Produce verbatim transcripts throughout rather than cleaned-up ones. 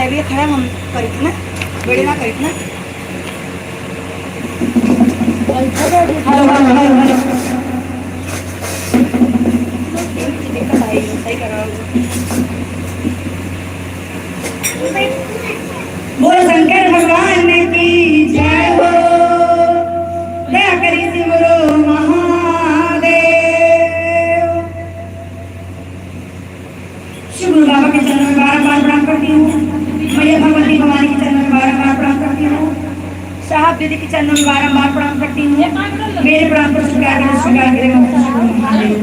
अभी खड़ा हम करित ना, बेड़े ना करित ना। हेलो, हेलो, हेलो, हेलो। सही करा। बोलो शंकर भगवान की जय हो। दया करी शिव गुरु महादेव। शिव गुरु बाबा के चरणों में बारंबार प्रणाम करती हूँ। मैया भगवती भवानी के चरणों में बारंबार प्रणाम करती हूँ। साहब दीदी के चरणों में बारंबार प्रणाम करती हूँ। मेरे प्रणाम को स्वीकार करें, स्वीकार करें, ओम शिव गुरु महादेव।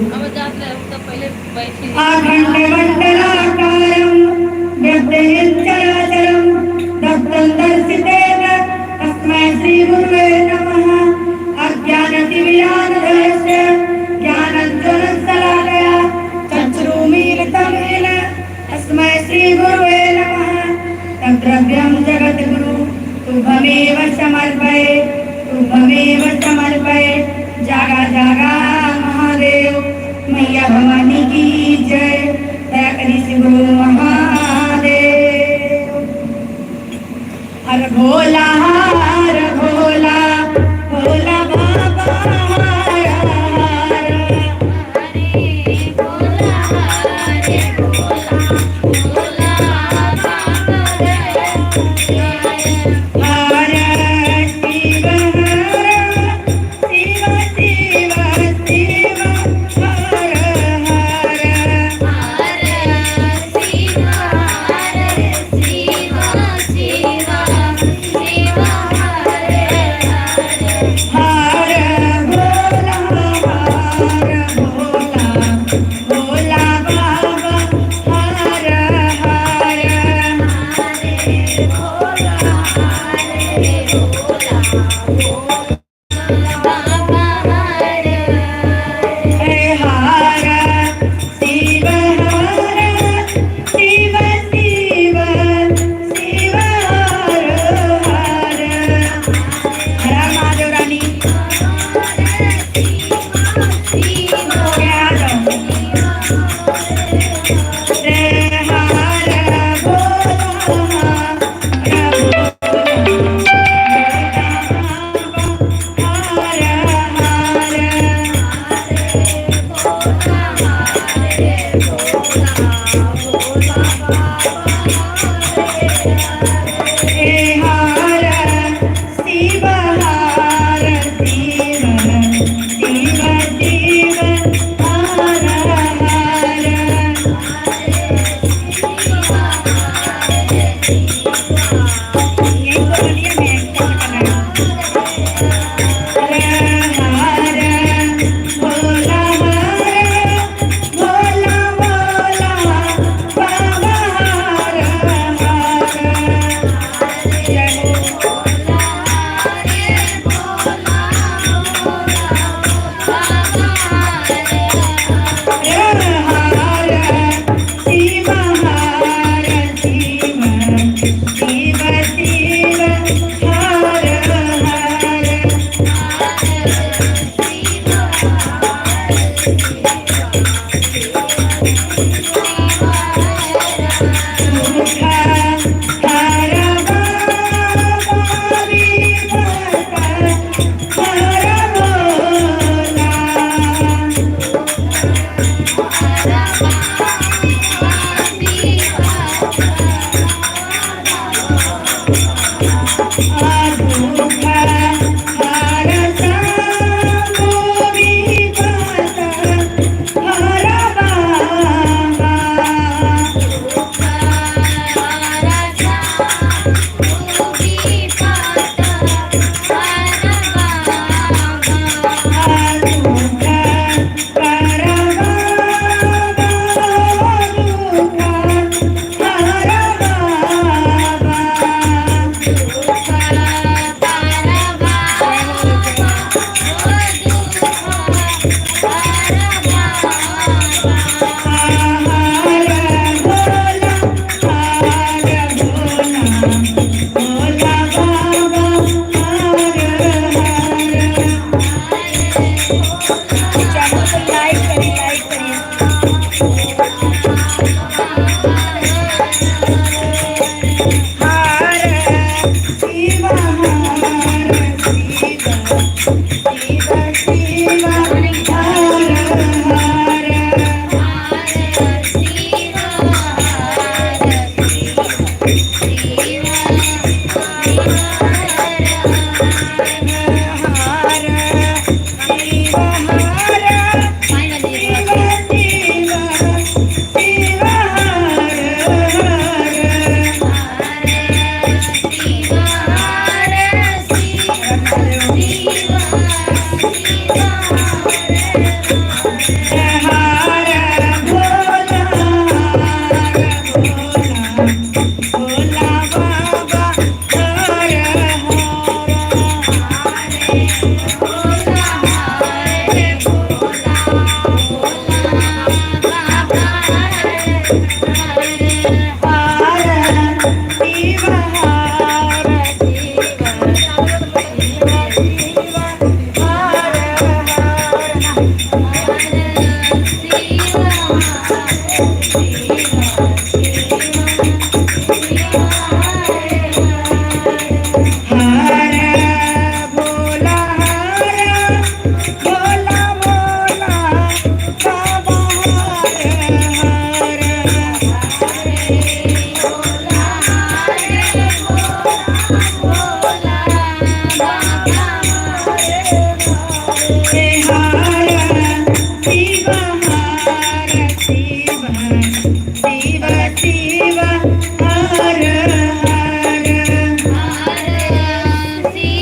अखंडमंडलाकारं व्याप्तं येन चराचरं व्याप्तं तदर्थं सर्वं तस्मै श्री गुरुवे नमः। अज्ञानतिमिरान्धस्य ज्ञानाञ्जनशलाकया चक्षुरुन्मीलितं येन तस्मै श्री गुरुवे नमः। तद्द्रव्यं जगद्गुरु तुभ्यमेव समर्पये, तुभ्यमेव समर्पये। जागा जागा महादेव, मैया भवानी की जय। दया करी श्री गुरु महादेव। हर भोला, हर भोला, भोला बाबा, हर हर। हरे भोला, हरे भोला, भोला बाबा रे। हर शिव, हर शिव, शिव, शिव, हर हर। हर शिव, हर शिव, शिव शिव हर हर। हर भोला, हर भोला, भोला बाबा हर हर। हरे भोला, हरे भोला, भोला बाबा हर हर। हे हर शिव हर शिव शिव शिव हर हर। हर हर महादेव रानी। हे हर भोला।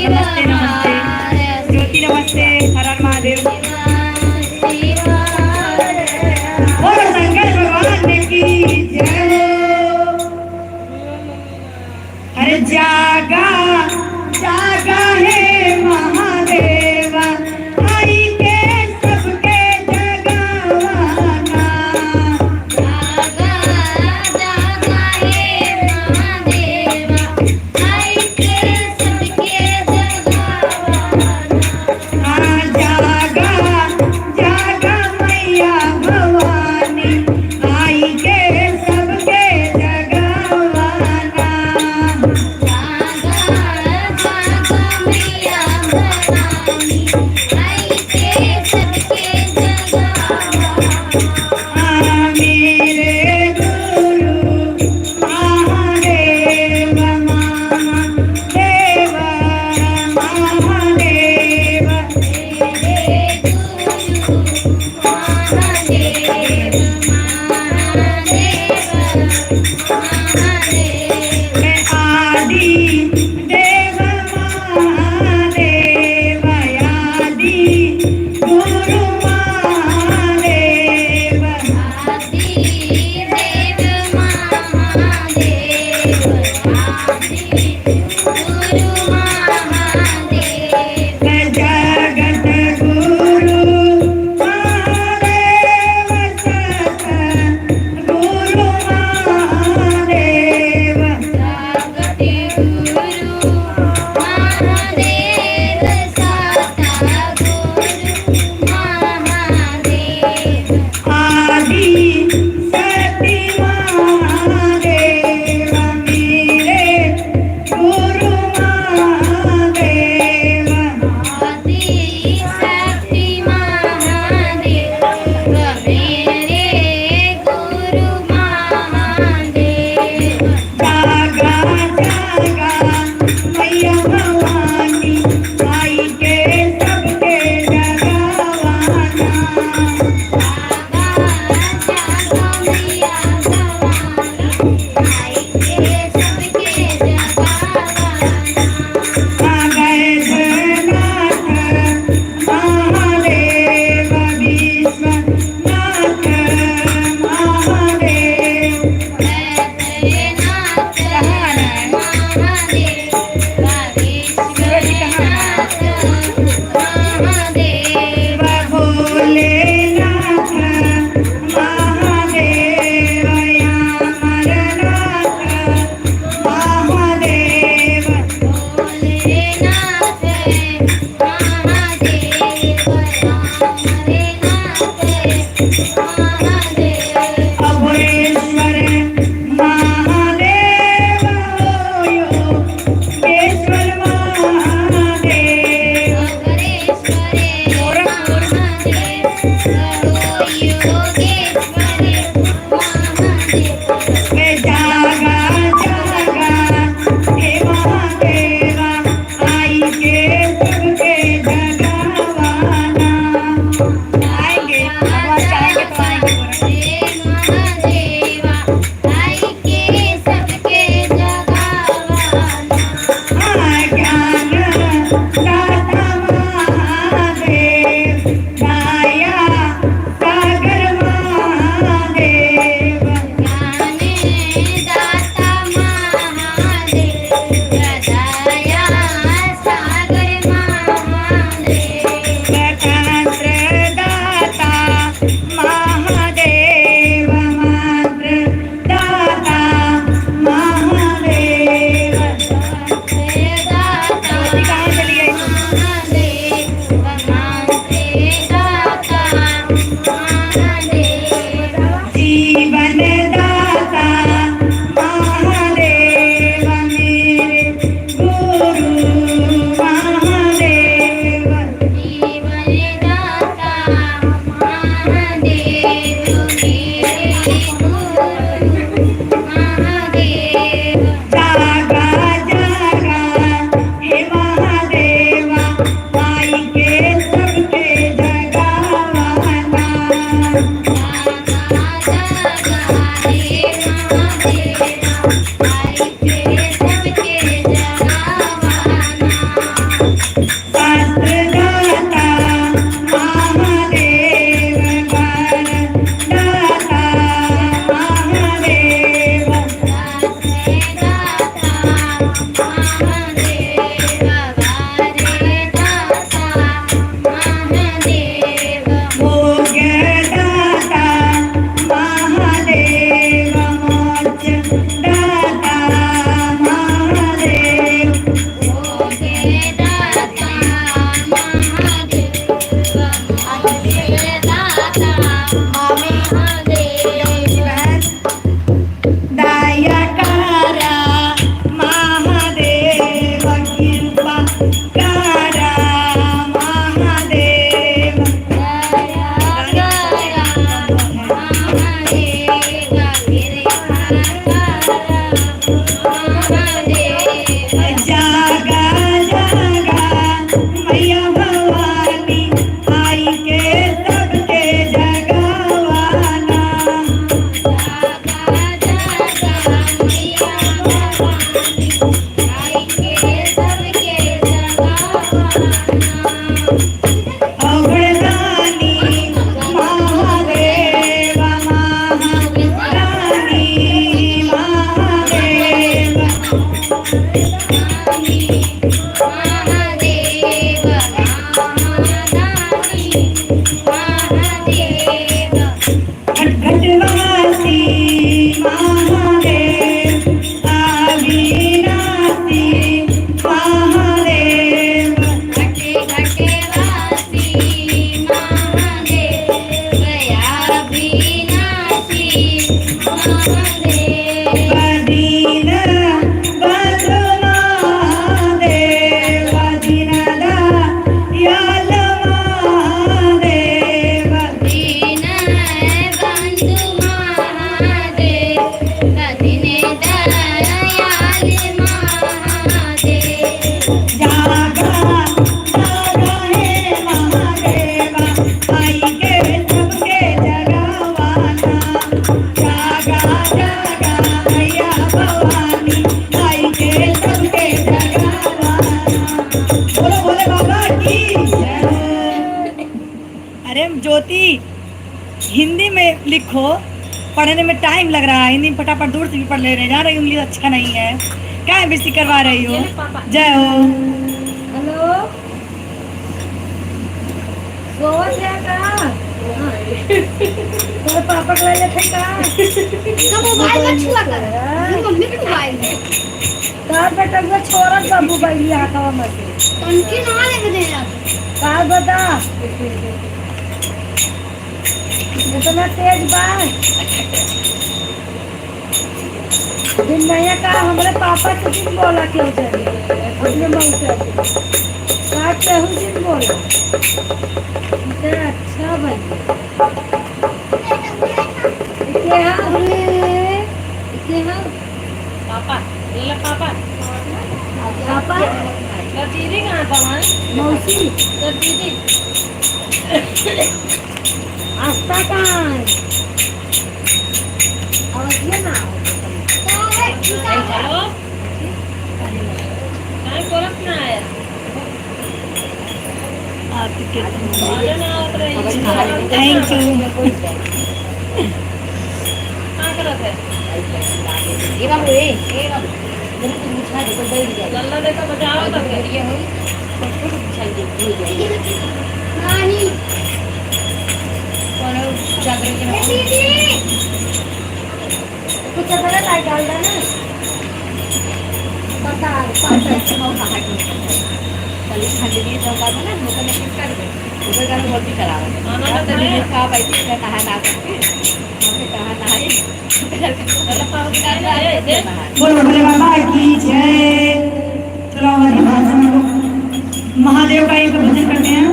नमस्ते, नमस्ते। ज्योति नमस्ते। हर हर महादेव। बोलो शंकर भगवान की जय हो। अरे जागा, जागा हे महादेवा, आई के सबके जगावाना। जागा, जागा हे महादेवा, आई के सबके जगावाना। आ जागा, जागा मैया भवानी, आई के सबके जगावाना। जागा, जागा मैया भवानी, आई के सबके जगावाना। आ मेरे गुरु महादेव, महादेव, महादेव। आदि देव महादेव, आदि गुरु महादेव। आदि शक्ति महादेव मेरे गुरु महादेव। आदि शक्ति महादेव मेरे गुरु महादेव। जागा जागा मैया भवानी, आई के सबके जगावाना। बैजनाथ महादेव, विश्वनाथ महादेव। अघोरेश्वर महादेव हो, योगेश्वर महादेव। हे जागा जागा हे महादेवा, आई के सबके जगावाना। आएंगे, भगवान चाहेंगे तो आएंगे। हाँ, ज्ञान दाता महादेव, दया अरे ज्योति, हिंदी में लिखो, पढ़ने में टाइम लग रहा है। हिंदी में फटाफट दूर से भी पढ़ ले रहे हैं। जा रही, इंग्लिश अच्छा नहीं है, क्या बेइज्जती करवा रही हो? जय हो। हेलो, सोवत है का? तोरे पापा के ले लेते का? तो मोबाइल में छुआ कर। हाँ। मम्मी के मोबाइल में। का बेटा, वो छोरत बा मोबाइल हाथवा में से। तनकी ना लेके दे यार। का बता? इतना तेज बा। दिन भैया का हमरे पापा से दिन बोला क्यों चले? अपने मऊ से। का केहू दिन बोला? इतना अच्छा भैया। इके हाँ? इके हाँ? पापा, ले ला पापा। पापा? तो दीदी कहाँ बा? मौसी? तो दीदी। आस्था कहाँ है? आवाज ये ना। हेलो? काहे बोलत ना है? आपके thank you। का करत है? ए बाबू, ए, ए बाबू, जरा तू बिछा दे, तो बैठ जाए। लल्ला देखा, बजाओ तब। बढ़िया होई, तो फोटो बिछाई दे, हो जाए। नहीं। कौन है? चादर के नीचे। कुछ अदरक डाल, डाल दे ना। पता है, पता है, चलो, कहाँ की? चलो, ठंड में तो होगा ना, वो तो नहीं कर दे। उधर का तो बहुत ही खराब है। हाँ, हाँ, यार, तो हाँ। नहीं खा पाई थी, मैं नहा ना सकती। मम्मी कहाँ नहाई? चलो, पापा की नहा। बोलो, भोले बाबा की जय। चलो, हमारी भाषा में लोग महादेव का एक भजन करते हैं।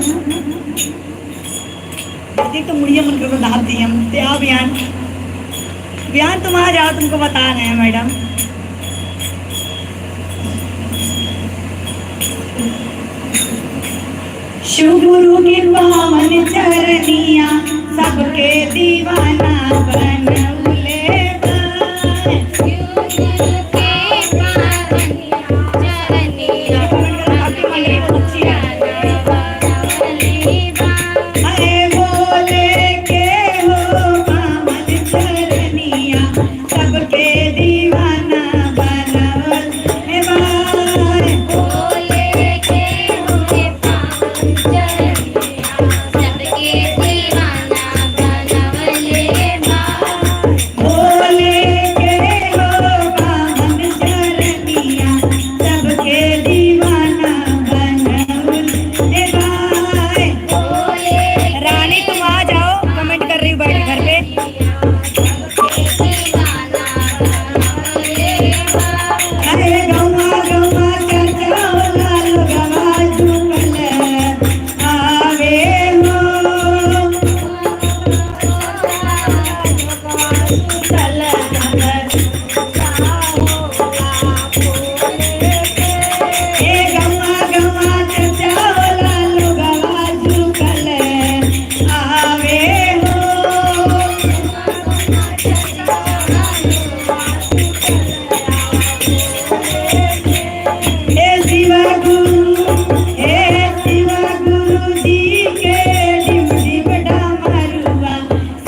एक तो मुड़िया मन करो दाब दिए हम, ते आओ बयान, बयान तुम आ जाओ, तुमको बता रहे हैं मैडम। शिव गुरु के पावन चरनिया, सब सबके दीवाना बनउले बा। अरे बोले के हो पावन चरनिया, सबके दीवाना बनवले बा। भोले के हो पावन चरनिया, सबके दीवाना बनउले बा। रानी, तुम आ जाओ, comment कर रही हूँ बैठ घर पे। अरे गौवा गौवा चर्चा होला, लोगवा झूमल आवे हो। ए गौवा गौवा चर्चा होला, लोगवा झूमल आवे हो। हे शिवा गुरु, हे शिवा गुरु जी के डिम डिम डमरुआ,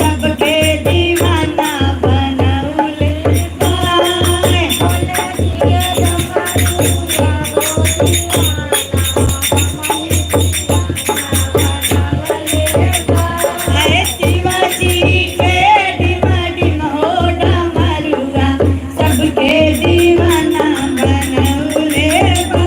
सबके दीवाना बनउले बा। अरे शिवा जी के डिम डिम हो डमरुआ, सबके दीवाना बनउले बा।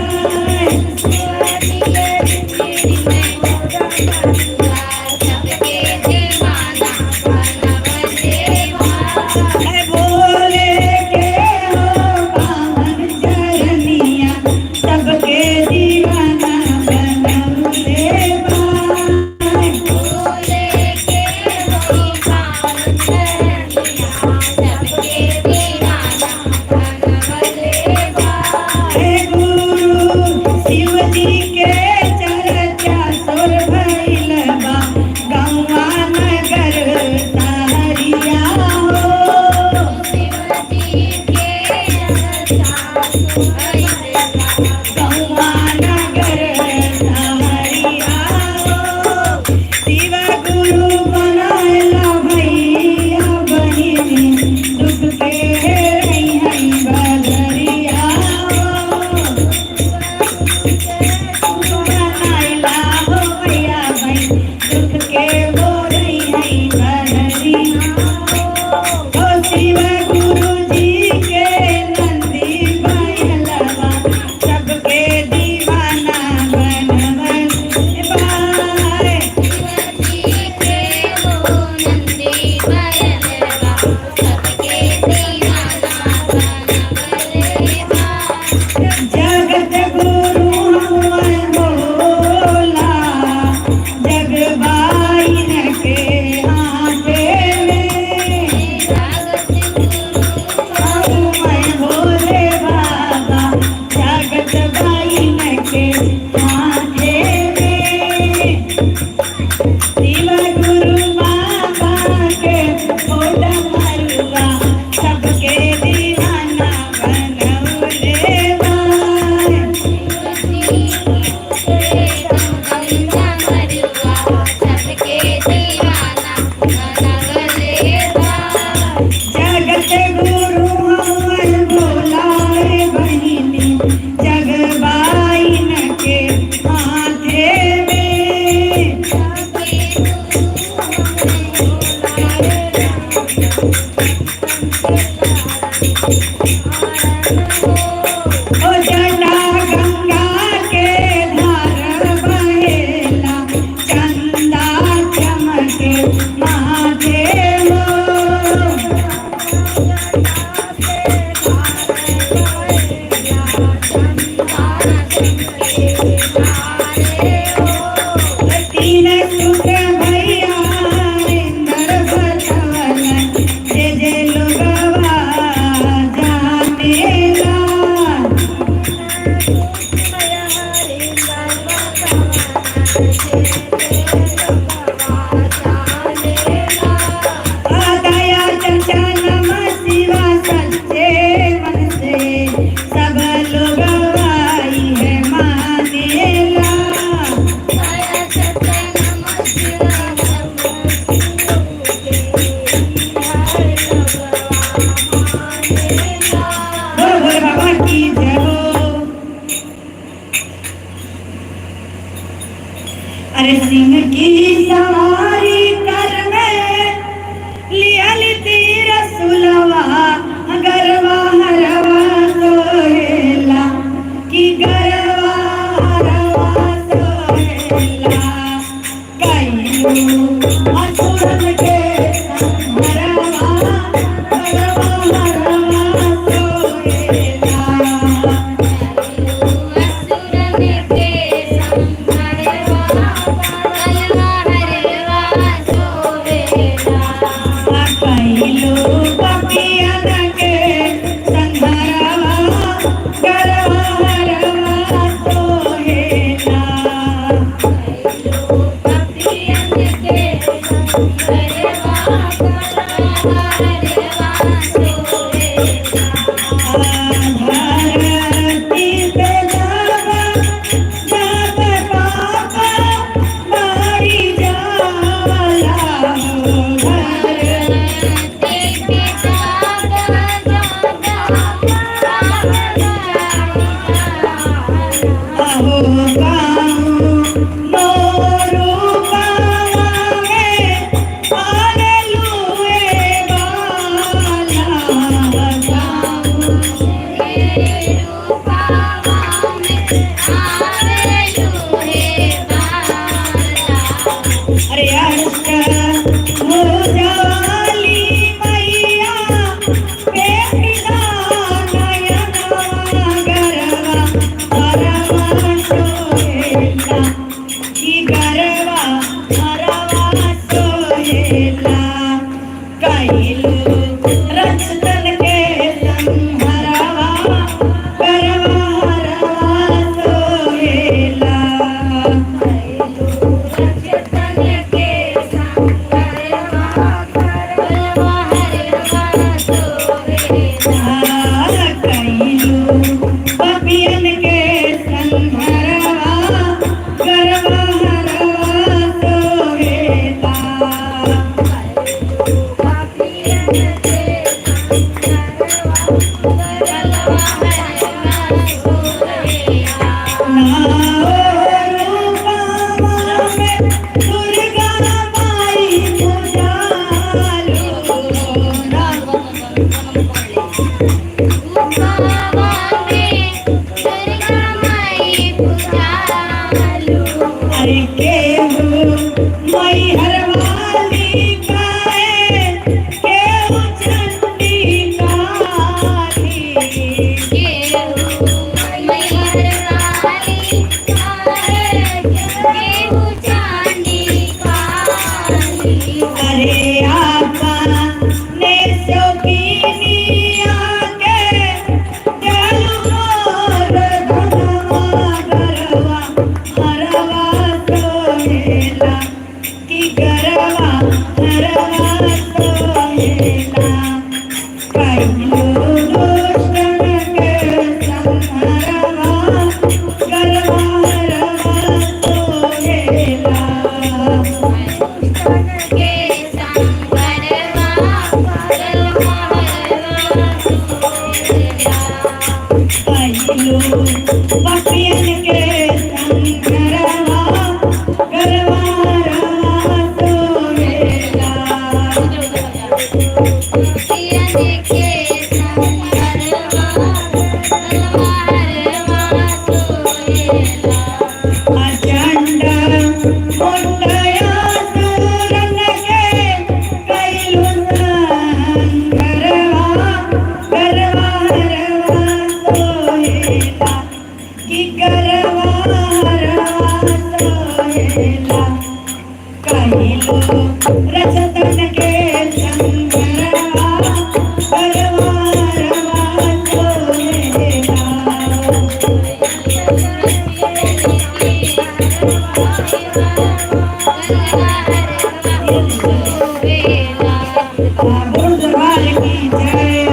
अरे बोले के हो पावन चरनिया, सबके दीवाना बनउले बा। हे गुरु शिव जी के चर्चा शोर भइल बा, गौवा नगर सहरिया हो। गौवा नगर सहरिया हो। शिव गुरु बनाइला भइया बहिनी, दुख के हेरई है बदरिया हो। बनाइला हो भइया बहिनी, दुख के बोरई है बदरिया हो। ओ शिव गुरु जी के नंदी बयलवा, सबके दीवाना बनवले बा। जगत गुरु हउवन भोला, जग बा इनके हाथे में। हउवन भोले बाबा, जगत बा इनके हाथे में। शिव गुरु बाबा के हो डमरुआ, सबके दीवाना बनवले बा। जगत गुरु हउवन भोला रे बहिनी, जग बा इनके हाथे में। ओ जटा गंगा के धार बहेला, चंदा चमके माथे हो। तीन सुत भइया इंदर बतवल, जे जे लोगवा जानेला। पपियन के संघरवा, गरवा हरवा सोहेला। अरे अष्ट भुजा वाली मैया, देखिला नयनवा गरवा, गरवा सोहेला, कि गरवा, गरवा सोहेला। कइलू रचतन के संघरवा, गरवा हरवा सोहेला। कइलू रचतन के संघरवा, गरवा हरवा सोहेला। कइलू पपियन के संघरवा, गरवा हरवा सोहेला। अरे केहू मैहर वाली कहे, केहू चंडी काली। केहू मैहर वाली कहे, केहू चंडी काली। अरे आपा ने शौकीनिया के, देलु मोर धनवा गरवा, हरवा सोहेला, कि गरवा, हरवा सोहेला। कइलू दुष्टन के संहरवा, गरवा, हरवा सोहेला। अचंड मुंड असुरन के कइलू संहरवा, गरवा हरवा सोहेला, कि गरवा हरवा सोहेला। कइलू रचतन के संघरवा, गरवा हरवा सोहेला। ठाकुर दरबार की जय।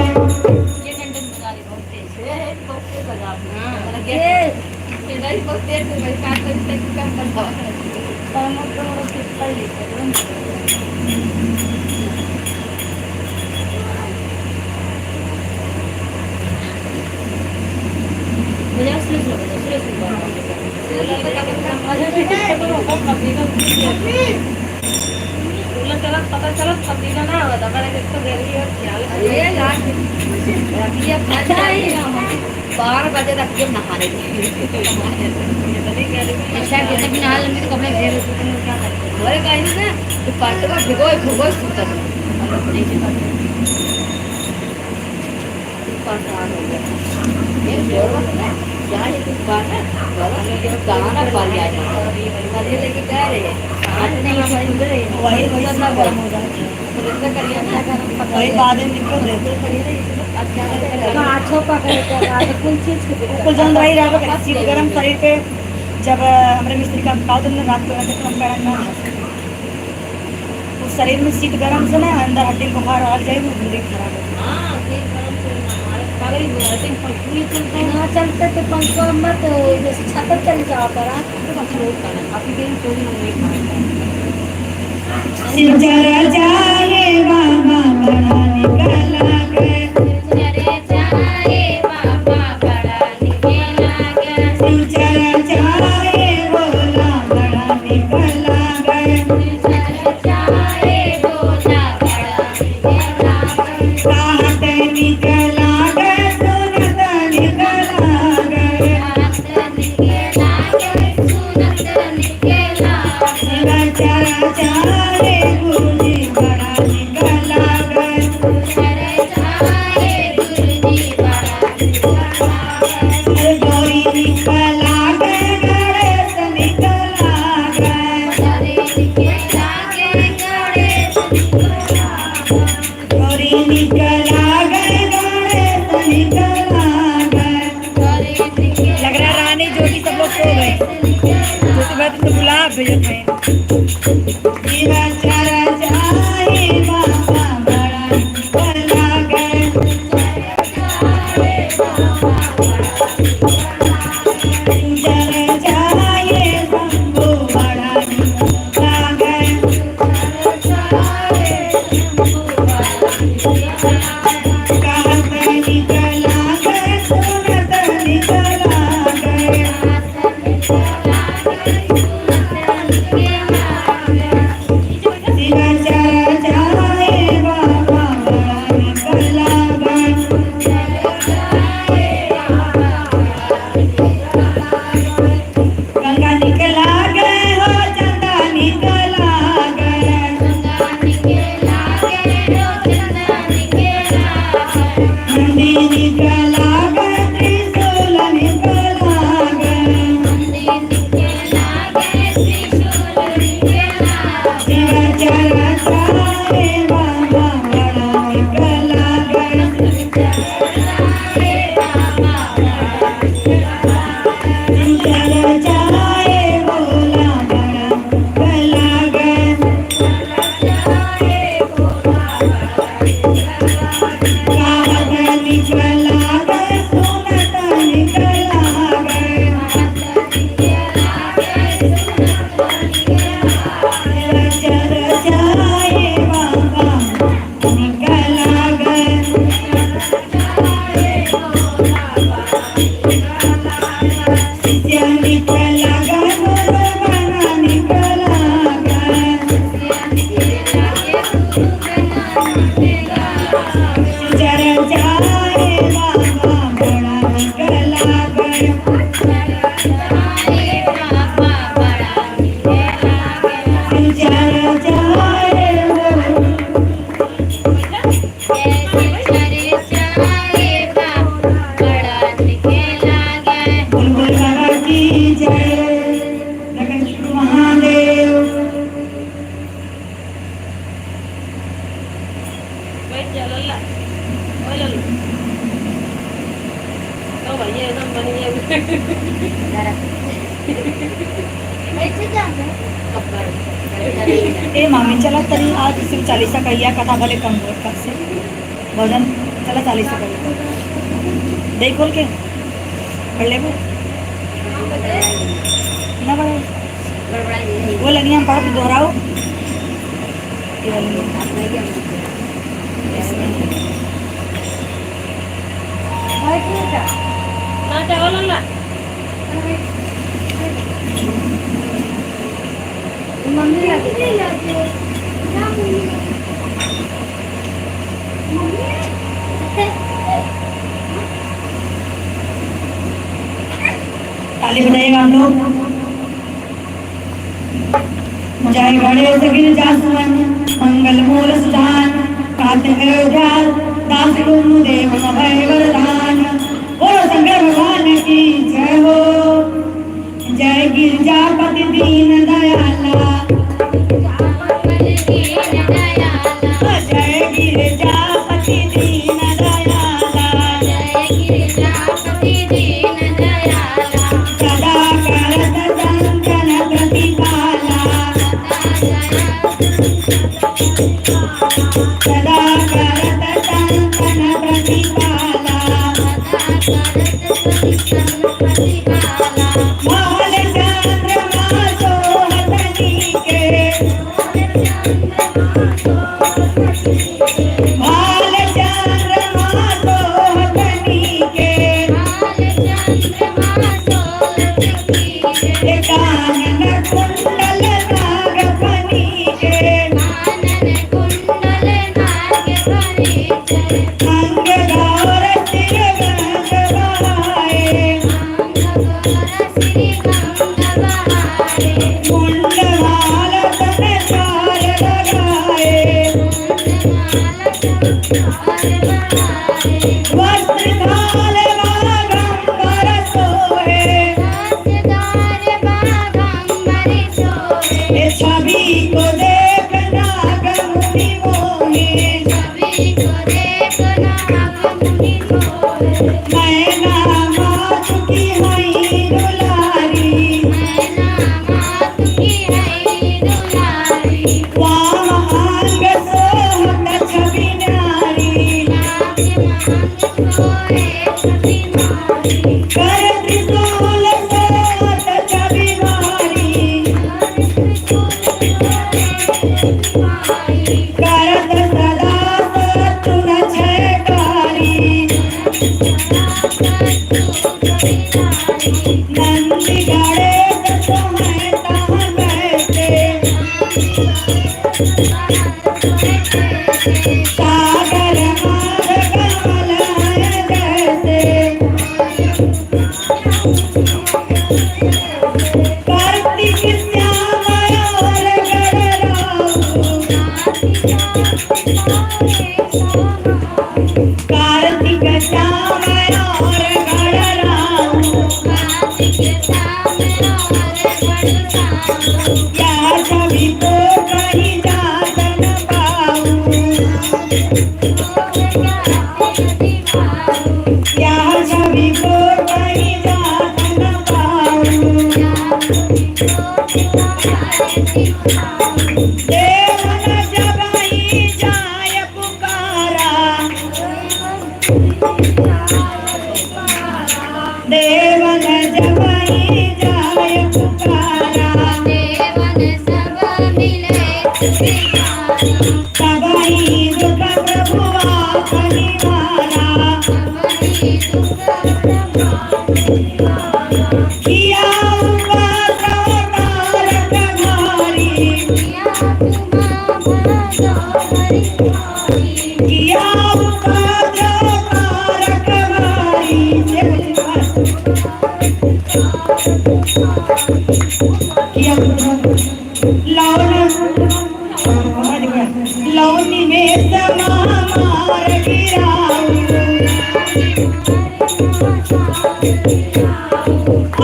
बारह बजे तक जब नहाने के। अच्छा, जब भी नहा लेंगे तो कपड़े ढेर होते हैं, तो क्या करें? हमारे कहीं ना, दुपट्टे का भिगोए, भिगोए सूता था। परेशान हो गया। ये जोर मत ले। यार, ये कुछ बात है, गलत है, ये गाना पा लिया है। अरे, लेके कह रहे हैं, आज नहीं सुन रहे हैं। वही, वही सब गरम हो जाए। वही बाद में निकल रहे। तो आँखों पकड़ के रात कुल चीज के कुल जौन रही रहा, सीत गरम शरीर पे, जब, अ, हमरे मिस्त्री का बताओ तुमने रात को, रात को हम कह रहे हैं ना। उस शरीर में सीत गरम से ना, अंदर हड्डी में बुखार आ जाए, वो जल्दी खराब हो जाए। हाँ, सीत गरम से ना, हमारे पगड़ी में हड्डी में पंखुड़ी चलते हैं। ना चलते तो पंखुआ मत, जैसे छाता चल जाओ करा। तो हम लोग खाना, अभी दिन चोरी हम नहीं खाना। शिव चरा चाहे बाबा बड़ा निकला गए। लग रहा है रानी ज्योति सब लोग सो गए। ज्योति भाई तो गुलाब भेजत है। बैठ जा लल्ला। ओए लल्ला। तो भैया एकदम बन गया। बैठ जा। ए मामी, चला तनी आज शिव चालीसा कहिया कथा भले कम हो कब से। भजन चला चालीसा कहिया। दे खोल के। पढ़ लेबो? ना पढ़े। वो लगी हम पढ़त दोहराओ। ये वाली। मम्मी लगी। ताली बजाइएगा आप लोग। जय गणेश गिरिजासुवन मंगल मूल सुजान, कात है उजाल दास गुरु देव अभय वरदान। बोलो शंकर भगवान की जय। सदा करत संतन प्रतिपाला। भाल चंद्रमा सोहतनी के। भाल चंद्रमा सोहतनी के। कानन कुंडल नागफनी के। अंग गौर सिर गंग बहाए। मुंड माल तन चार लगाए। वस्त्र धाल बागंबर सोहे। छवि को देख नाग मुनि मोहे। मैना मात की हई दुलारी। वाम अंग सोहत छवि न्यारी। कर त्रिशूल सोहत छवि भारी। करत सदा शत्रु न छयकारी। नंदी गणेश सोहै तहाँ कैसे। सागर मार्ग कमल है जैसे। कार्तिक श्याम और गणराज। कार्तिक श्याम और गणराज। या छवि को कहीं जात न पाऊं। या छवि को कहीं जात न पाऊं। देवन जब ही जाय पुकारा। देवन जब ही जाय पुकारा। सबही दुख प्रभु आप निवारा। किया उपद्रव तारक भारी। किया उपद्रव तारक भारी। किया उपद्रव लौन, लौन में समा मार गिराऊ।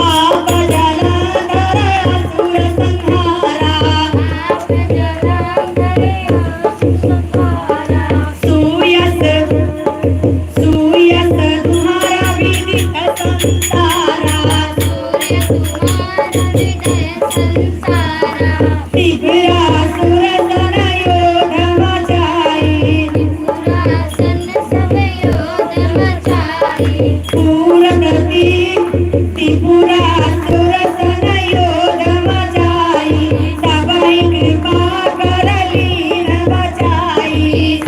आप जलंधर असुर संहारा। सुयस, सुयस तुम्हारा विदित संसारा। त्रिपुरासुर सन योध मचाई। पूर प्रति त्रिपुरासुर सन योध मचाई। सबही कृपा कर लीन बचाई।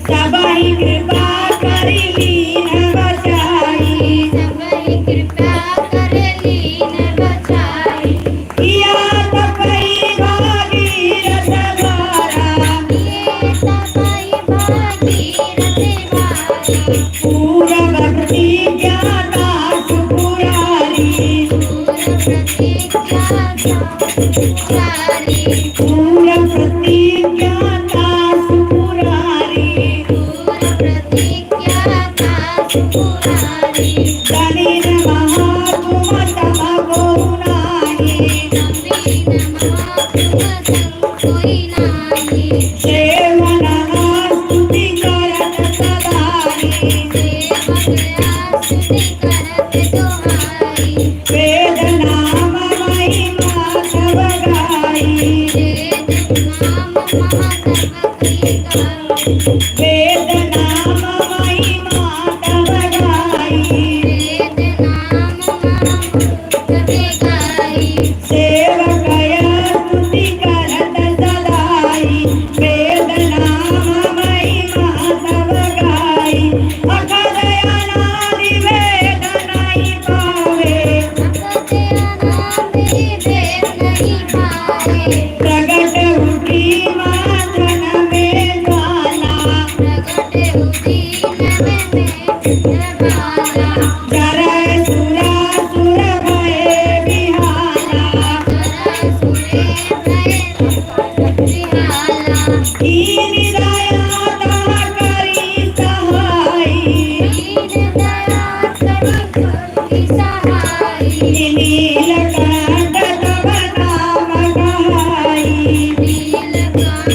सबही कृपा कर लीन बचाई। किया तपई भागीरथ द्वारा। पूरा प्रतिज्ञा तासु पुरारी। पूरा प्रतिज्ञा तासु पुरारी। दलिन महाकुम तम को नाही। सेवन स्तुति करत सदाई। वेद नाम महिमा सब गाई। नीलकंठ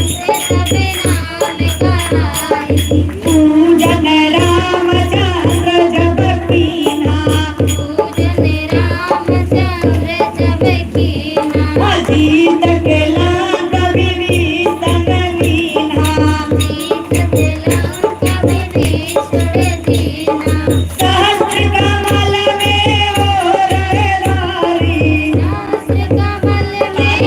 सब नाम कहाई। पूजन रामचंद्र जब कीन्हा। पूजन रामचंद्र जब कीन्हा। अजीत के लंक विभीषण लीन्हा। अजीत के लंक विभीषण लीन्हा। सहस्त्र कमल में ओरहि धारी। सहस्त्र कमल में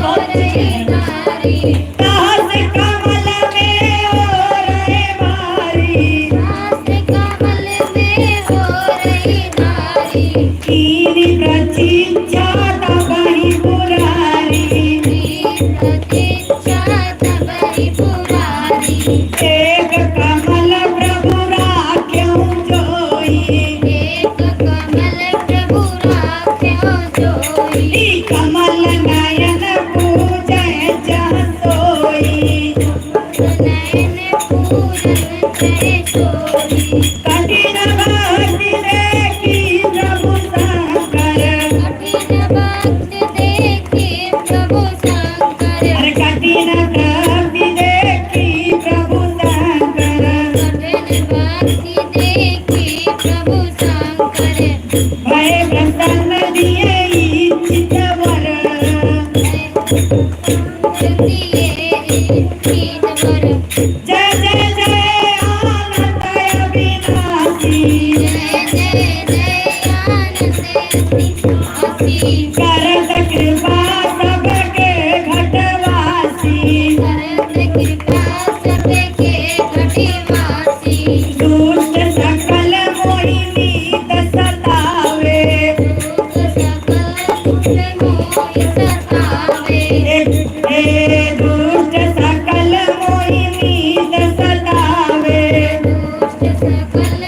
ओरहि धारी। सहस्त्र कमल में ओरहि धारी। सहस्त्र कमल में ओरहि धारी। कीन्ही प्रतीक्षा तबहिं पुरारी। कीन्ही प्रतीक्षा तबहिं पुरारी। एक कमल प्रभु राख्यउ जोई। एक कमल प्रभु राख्यउ जोई। ई कमल नयन पूजै जहाँ सोई। नयन पूजै जहाँ सोई। कठिन भक्ति देखि प्रभु शंकर। कठिन भक्ति देखि प्रभु शंकर। अरे कठिन भक्ति देखि प्रभु शंकर। कठिन भक्ति देखि प्रभु शंकर। भए प्रसन्न दिए इच्छित वर। दिए इच्छित वर। जय जय जय अनंत अविनाशी। जय जय जय अनंत अविनाशी। करत कृपा सबके घटवासी। करत कृपा सबके घटवासी। दुष्ट सकल मोहि नीत सतावे। दुष्ट सकल मोहि सतावे। हे दुष्ट सकल मोहि नीत सतावे। दुष्ट सकल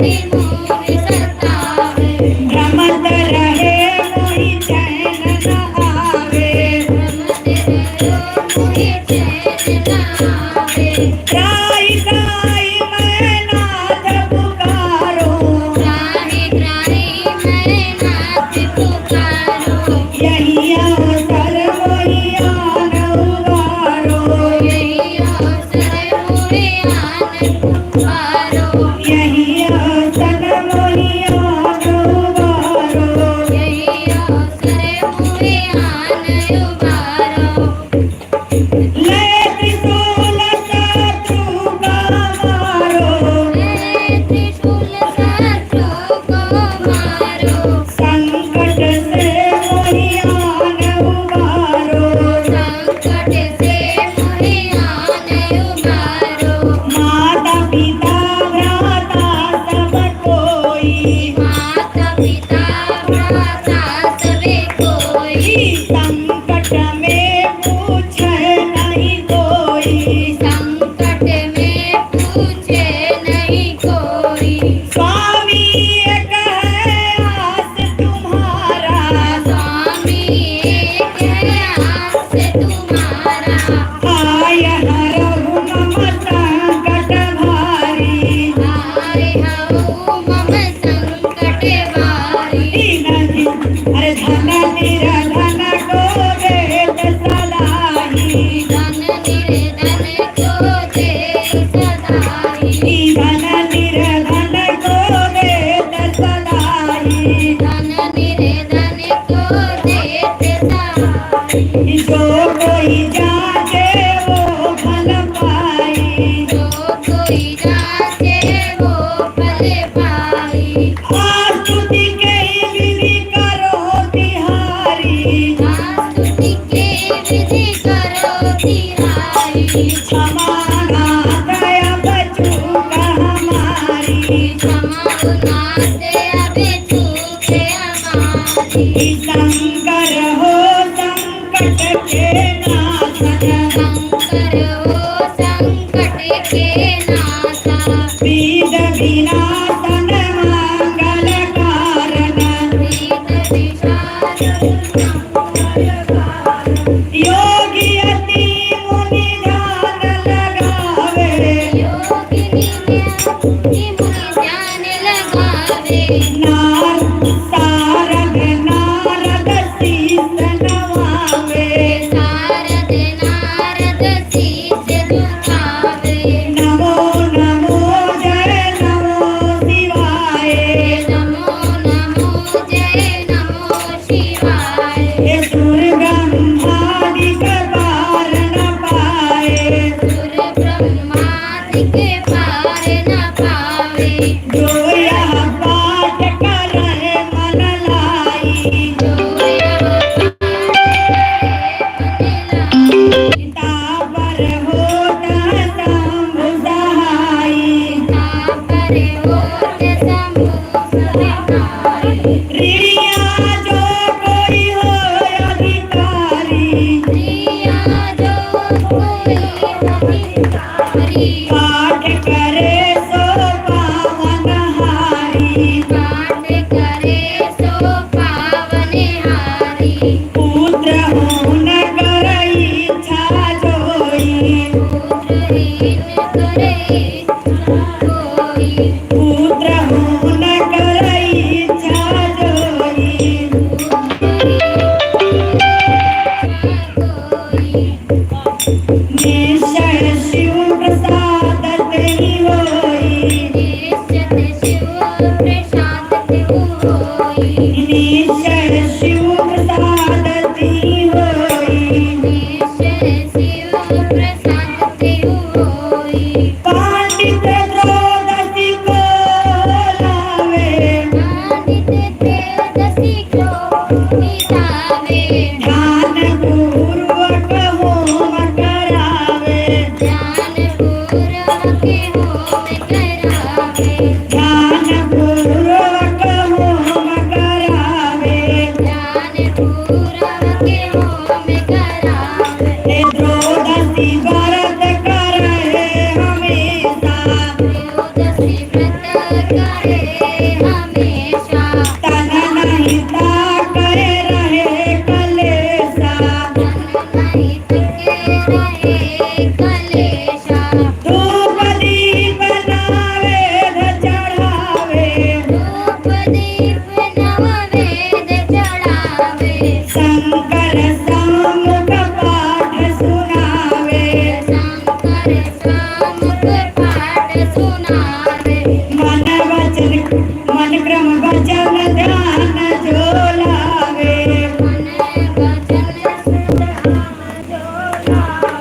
नित मोहि सतावे। भ्रमत रहे मोहि चैन न आवे। भ्रमत रहे मोहि चैन न आवे। त्राहि त्राहि मैं नाथ पुकारो। त्राहि त्राहि मैं नाथ पुकारो। यही अवसर मोहि आन उबारो। यही अवसर मोहि आन उबारो। यही अवसर मोहि आन उबारो। यही अवसर मोहि आन उबारो। ले त्रिशूल शत्रु का मारो। ले त्रिशूल शत्रु को मारो। संकट से मोहि आन उबारो। संकट से मोहि आन उबारो। माता पिता भ्राता सब कोई। माता पिता भ्राता सब कोई। संकट में पूछे नहीं कोई। संकट में पूछे नहीं कोई। स्वामी एक है आस तुम्हारा। स्वामी एक है आस तुम्हारा। आय हरहु मम संकट भारी। आय हरहु मम संकट भारी। दीन दीन, अरे धन निर्धन को देत सलाही। धन निर्धन को देत सलाही। धन निर्धन को देत सलाही। धन निर्धन को देत सलाही। जो कोई जाँचे वो फल पाई। जो कोई जाँचे वो फल पाई। स्तुति के विधि करो तिहारी। स्तुति के विधि करो तिहारी। क्षमा नाथ अब चूक हमारी। क्षमा नाथ अब चूक हमारी। शंकर हो संकट के नाशन। शंकर हो संकट के नाशन। विघ्न विनाशन मंगल कारण। विघ्न विनाशन मंगल कारण। योगी यति मुनि ध्यान लगावे। योगी यति मुनि ध्यान लगावे। नार-, सारद नारद शीस नवावे। सारद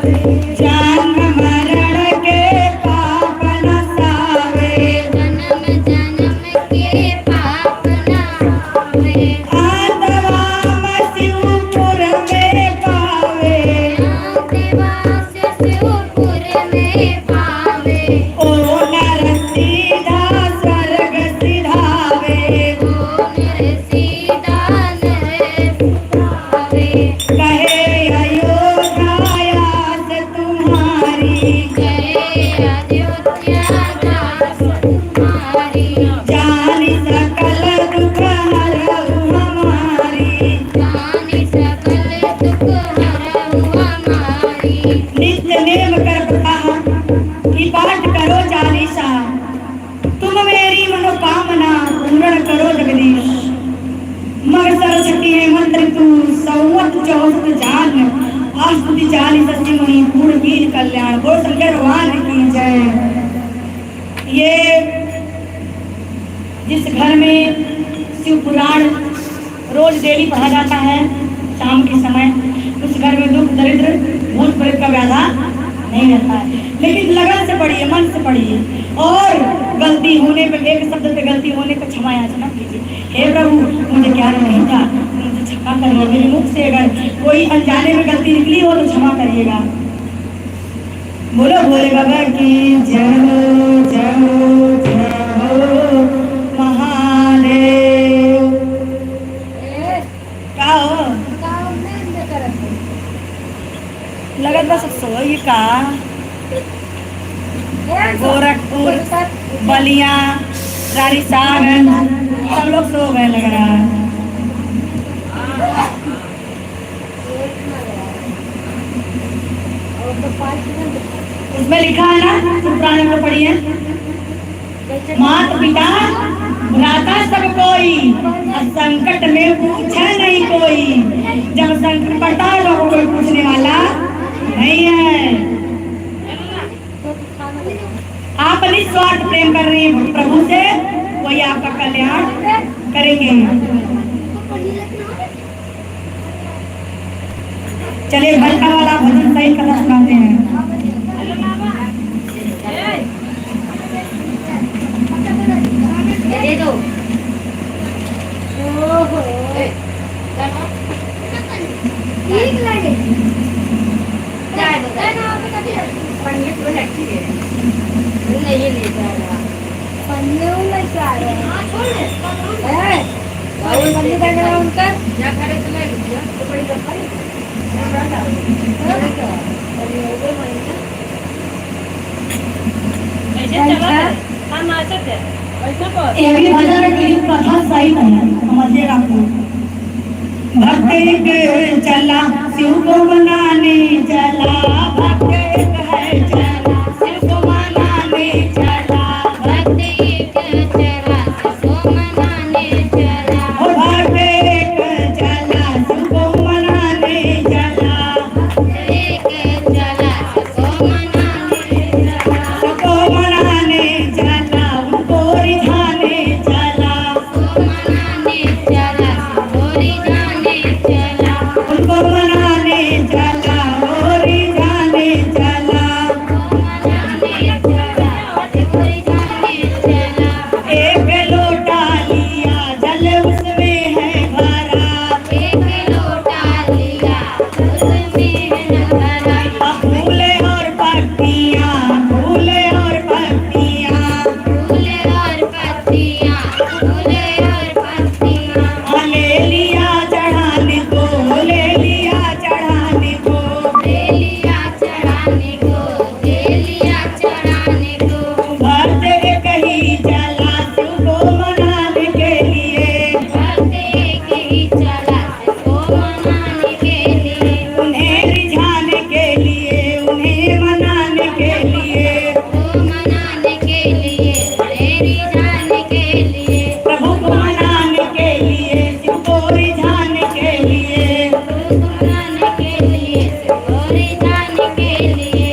जन्म मरण के पाप नसावे। जन्म जन्म के पाप नसावे। अंतवाम शिवपुर में पावे। अंतवाम शिवपुर में पावे। ओ नर सीधा स्वर्ग सिधावे। ओ नर सीधा नर सिधावे। कहे अयोध्या आस तुम्हारी। कहे अयोध्या आस तुम्हारी। जानी सकल दुख हरऊ हमारी। जानी सकल दुख हरऊ हमारी। नित्य नेम कर कथा की पाठ करो चालीसा, तुम मेरी मनोकामना पूर्ण करो जगदीश। मग सरस्वती है मंत्र तू संवत चौसठ जान, अष्टति चालीस अस्सी मुनि पूर्ण कीन कल्याण। बोल शंकर भगवान की जय। ये जिस घर में शिव पुराण रोज डेली पढ़ा जाता है शाम के समय, उस घर में दुख दरिद्र भूत प्रेत का व्याधा नहीं रहता है। लेकिन लगन से पढ़िए, मन से पढ़िए, और गलती होने पे, एक शब्द पे गलती होने पे क्षमा याचना कीजिए। हे प्रभु, मुझे ज्ञान नहीं था, मुझे क्षमा करिए। मेरे मुख से अगर कोई अनजाने में गलती निकली हो तो क्षमा करिएगा। बोलो भोले बाबा की जय हो, जय हो, जय हो महादेव। का हो? लगत बा सब सोई का? गोरखपुर, बलिया, रानीसागर, सब लोग सो गए लग रहा है। उसमें लिखा है ना, शिव पुराण में पढ़िए, मात पिता भ्राता सब कोई, और संकट में पूछे नहीं कोई। जब संकट पड़ता है तो कोई पूछने वाला नहीं है। आप निस्वार्थ प्रेम कर रहे हैं प्रभु से, वही आपका कल्याण करेंगे। चलिए, भजन वाला भजन सही कथा सुनाते हैं। दे दो। ठीक लगे। जाए दो। पन्नी तो लटकी है। नहीं, ये ले जा रहा। पन्नी वो लेके आ रहे हैं। हाँ, छोड़ दे। हैं? और पन्नी का नाम उनका? या घरे से ले लीजिए, तो बड़ी डब्बा है। ऐसे चला है। हाँ, नाचत है। ऐसे कर। ये भी भजन की कथा सही नहीं है, समझिएगा आप लोग। भक्त एक चला, शिव को मनाने चला। भक्त एक है चला, शिव को मनाने चला। भक्त एक चला, शिव को मनाने चला। ओ भक्त एक चला, शिव को मनाने चला। भक्त एक चला, शिव को मनाने चला। शिव को मनाने चला, उनको रिझाने चला। उनको मनाने चला, ओ रिझाने चला। एक लोटा लिया, जल उसमें है भरा। एक लोटा लिया, जल उसमें है भरा। अब फूल और पत्तियाँ, फूल और पत्तियाँ। फूल और पत्तियाँ, फूल और पत्तियाँ। हाँ, ले लिया चढ़ाने को, ले लिया चढ़ाने को। ले लिया चढ़ाने को, ले लिया चढ़ाने को। भक्त एक ही चला शिव को मनाने के लिए। भक्त एक ही चला शिव को मनाने के लिए। उन्हें रिझाने के लिए, उन्हें मनाने के लिए। को मनाने के लिए, उन्हें रिझाने के लिए। प्रभु को मनाने के लिए, शिव को रिझाने के लिए। प्रभु को मनाने के लिए, शिव को रिझाने के लिए।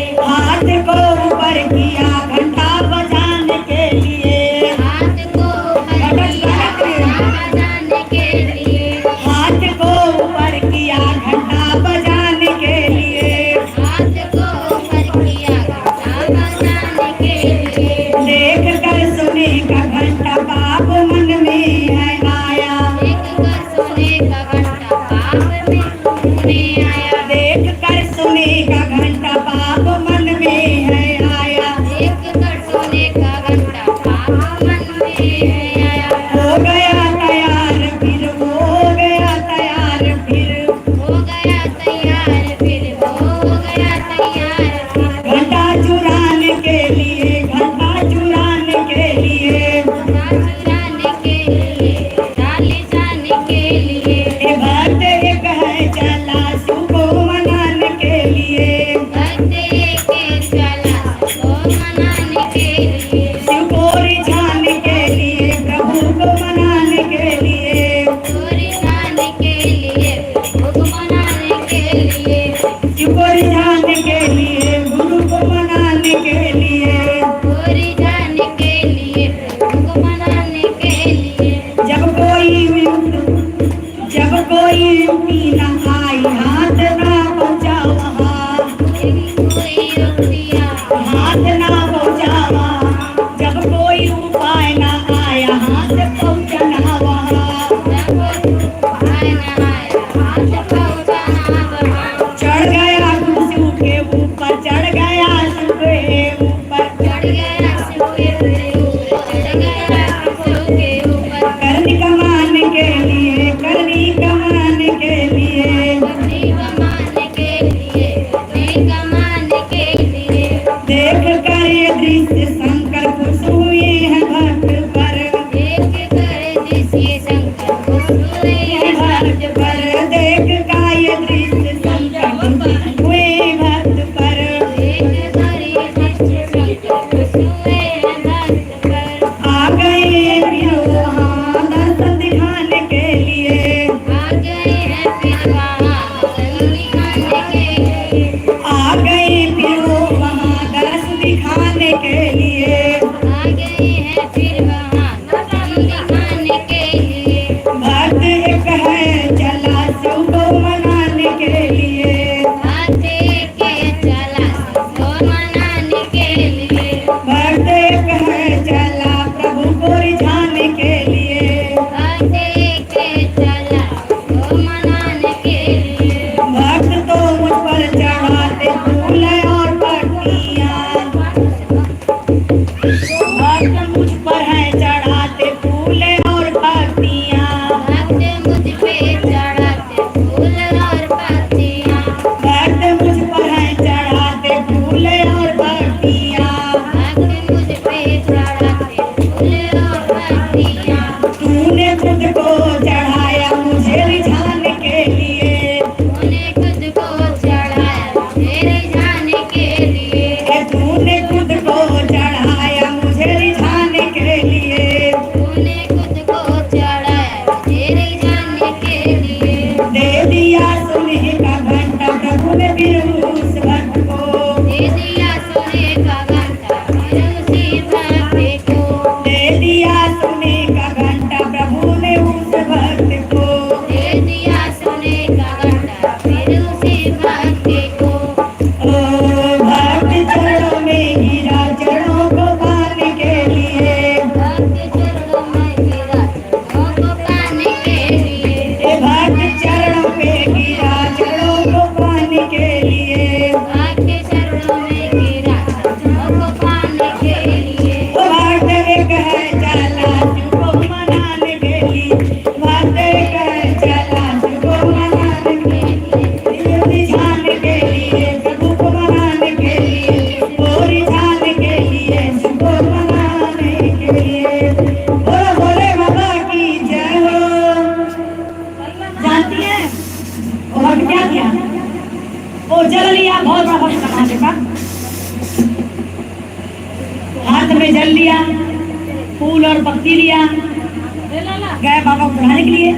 के लिए, गुरु को मनाने के लिए। गोरी जाने के लिए, गुरु को मनाने के लिए। जब कोई, जब कोई रुपी ना आई, हाथ ना पहुँचावा। कोई रुपया। हाथ ना पहुँचावा। जब कोई उपाय ना आया, हाथ पहुँचनावा। जब कोई उपाय ना आया, हाथ पहुँचनावा। चढ़ गया शिव के ऊपर, चढ़ गया शिव के ऊपर। चढ़ गया शिव के ऊपर, चढ़ गया शिव के ऊपर। करनी कमाने के लिए, करनी कमाने के लिए। करनी कमाने के लिए, करनी कमाने के लिए। देख कर ये दृश्य शंकर खुश हुए हैं भक्त पर। देख कर दृश्य शंकर खुश हुए हैं भक्त पर। देख का ये दृश्य शंकर खुश हुए भक्त पर। देख कर ये दृश्य शंकर खुश हुए हैं भक्त पर। आ गए फिर वहाँ दर्शन दिखाने के लिए। आ गए हैं फिर वहाँ दर्शन दिखाने के लिए। आ गए फिर वो वहाँ दर्शन दिखाने के लिए। आ गए हैं फिर वहाँ दर्शन दिखाने के लिए। भक्त एक है चला शिव को मनाने के लिए। भक्त एक है चला शिव को मनाने के लिए। भक्त एक है चला प्रभु को रिझाने के लिए। भक्त एक है चला शिव को मनाने के लिए। भक्त तो मुझ पर चढ़ाते फूल और पत्तियाँ। भक्त मुझ पर हैं चढ़ाते फूल और पत्तियाँ। भक्त मुझ पे चढ़ाते फूल और पत्तियाँ। भक्त मुझ पर हैं चढ़ाते फूल और पत्तियाँ। भक्त मुझ पे चढ़ाते फूल और पत्तियाँ। तूने खुद को चढ़ाया मुझे रिझाने के लिए। तूने खुद को चढ़ाया मुझे रिझाने के लिए। ए, तूने खुद को चढ़ाया मुझे रिझाने के लिए। तूने खुद को चढ़ाया मुझे रिझाने के लिए। दे दिया सोने का घंटा प्रभु ने फिर उस भक्त को। दे दिया सोने का घंटा फिर उसी भक्त को। दे दिया सोने का घंटा प्रभु ने उस भक्त को। दे दिया सोने का घंटा फिर उसी भक्त को। ओ भक्त चरणों में गिरा चरणों को पाने के लिए। भक्त चरणों में गिरा चरणों को पाने के लिए। ए भक्त चरणों पे गिरा चरणों को पाने के लिए। भक्त चरणों में गिरा चरणों को पाने के लिए। ओ भक्त एक है चला शिव को मनाने के लिए। भक्त एक है चला शिव को मनाने के लिए। रिझाने के लिए, प्रभु को मनाने के लिए, ओ रिझाने के लिए, शिव को मनाने के लिए। बोलो भोले बाबा की जय हो। जानती हैं वो भक्त क्या किया? वो जल लिया, बहुत बड़ा भक्त समाज का। हाथ में जल लिया, फूल और पत्ती लिया, गए बाबा को चढ़ाने के लिए।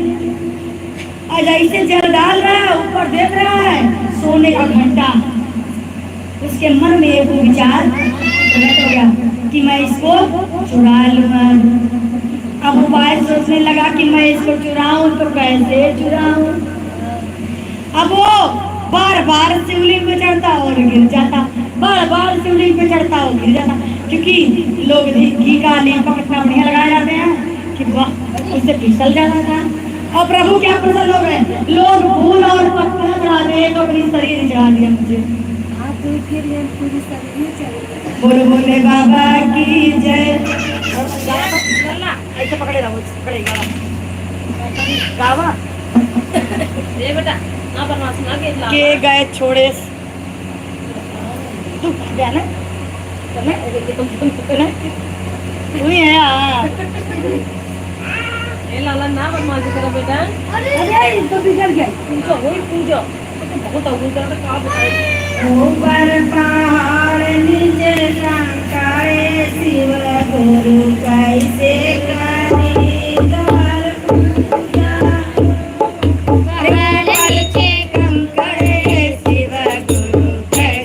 और जैसे जल डाल रहा है, ऊपर देख रहा है सोने का घंटा। उसके मन में एक विचार प्रकट हो गया कि मैं इसको चुरा लूंगा। अब उपाय सोचने लगा कि मैं इसको चुराऊं तो कैसे चुराऊं। अब वो बार बार शिवलिंग पे चढ़ता और गिर जाता, बार बार शिवलिंग पे चढ़ता और गिर जाता, क्योंकि लोग घी, घी का लीपा कितना बढ़िया लगाए जाते हैं कि वाह, उससे फिसल जाता था। और प्रभु क्या प्रसन्न हो गए, लोग फूल और पत्ता चढ़ा दिए तो अपनी शरीर चढ़ा दिया मुझे। हाँ, तो फिर ये पूरी शरीर चढ़ गई। बोलो भोले बाबा की जय। ऐसे पकड़े रहो, पकड़े गावा। गावा। ए बेटा, ना बदमाश ना के ला। के गए छोड़े। तू क्या ना? तू ही है, हाँ। ए लाला, ना बदमाशी करा बेटा। अरे, ये तो बिगड़ गया। पूजा होई पूजा। ऊपर पहाड़ नीचे कंकाल, शिव गुरु कैसे करी तोर पूजा। पहाड़ नीचे कंकाल, शिव गुरु कैसे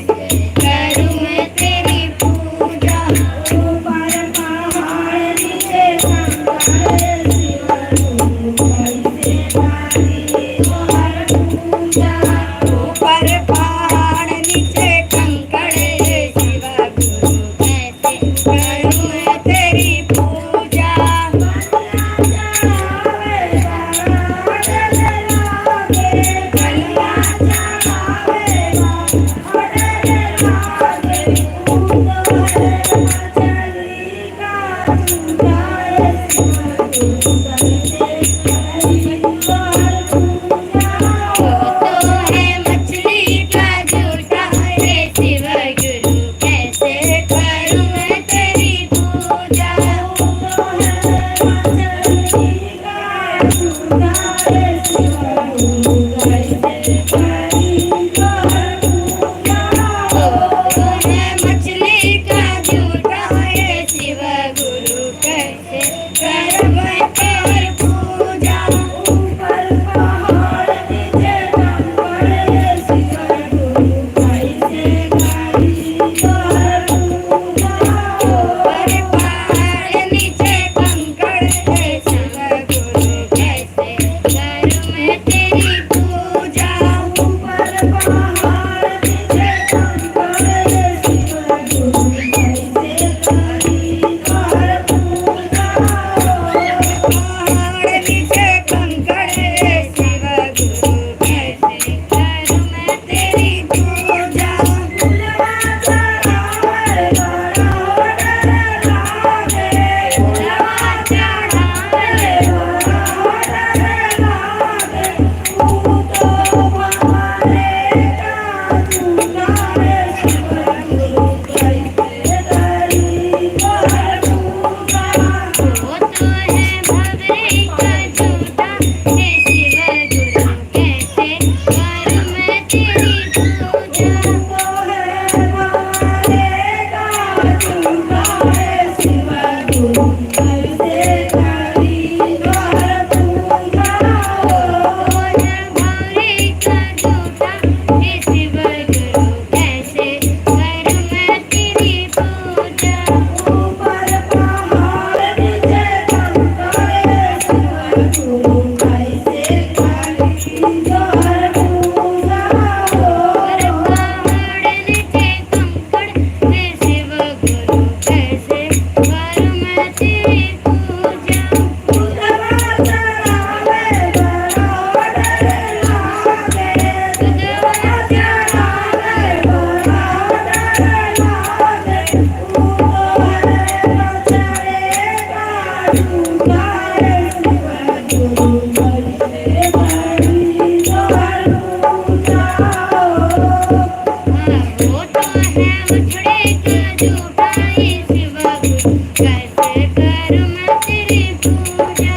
बछड़े का जूठा ए शिवा गुरु, कैसे करूँ मैं तेरी पूजा।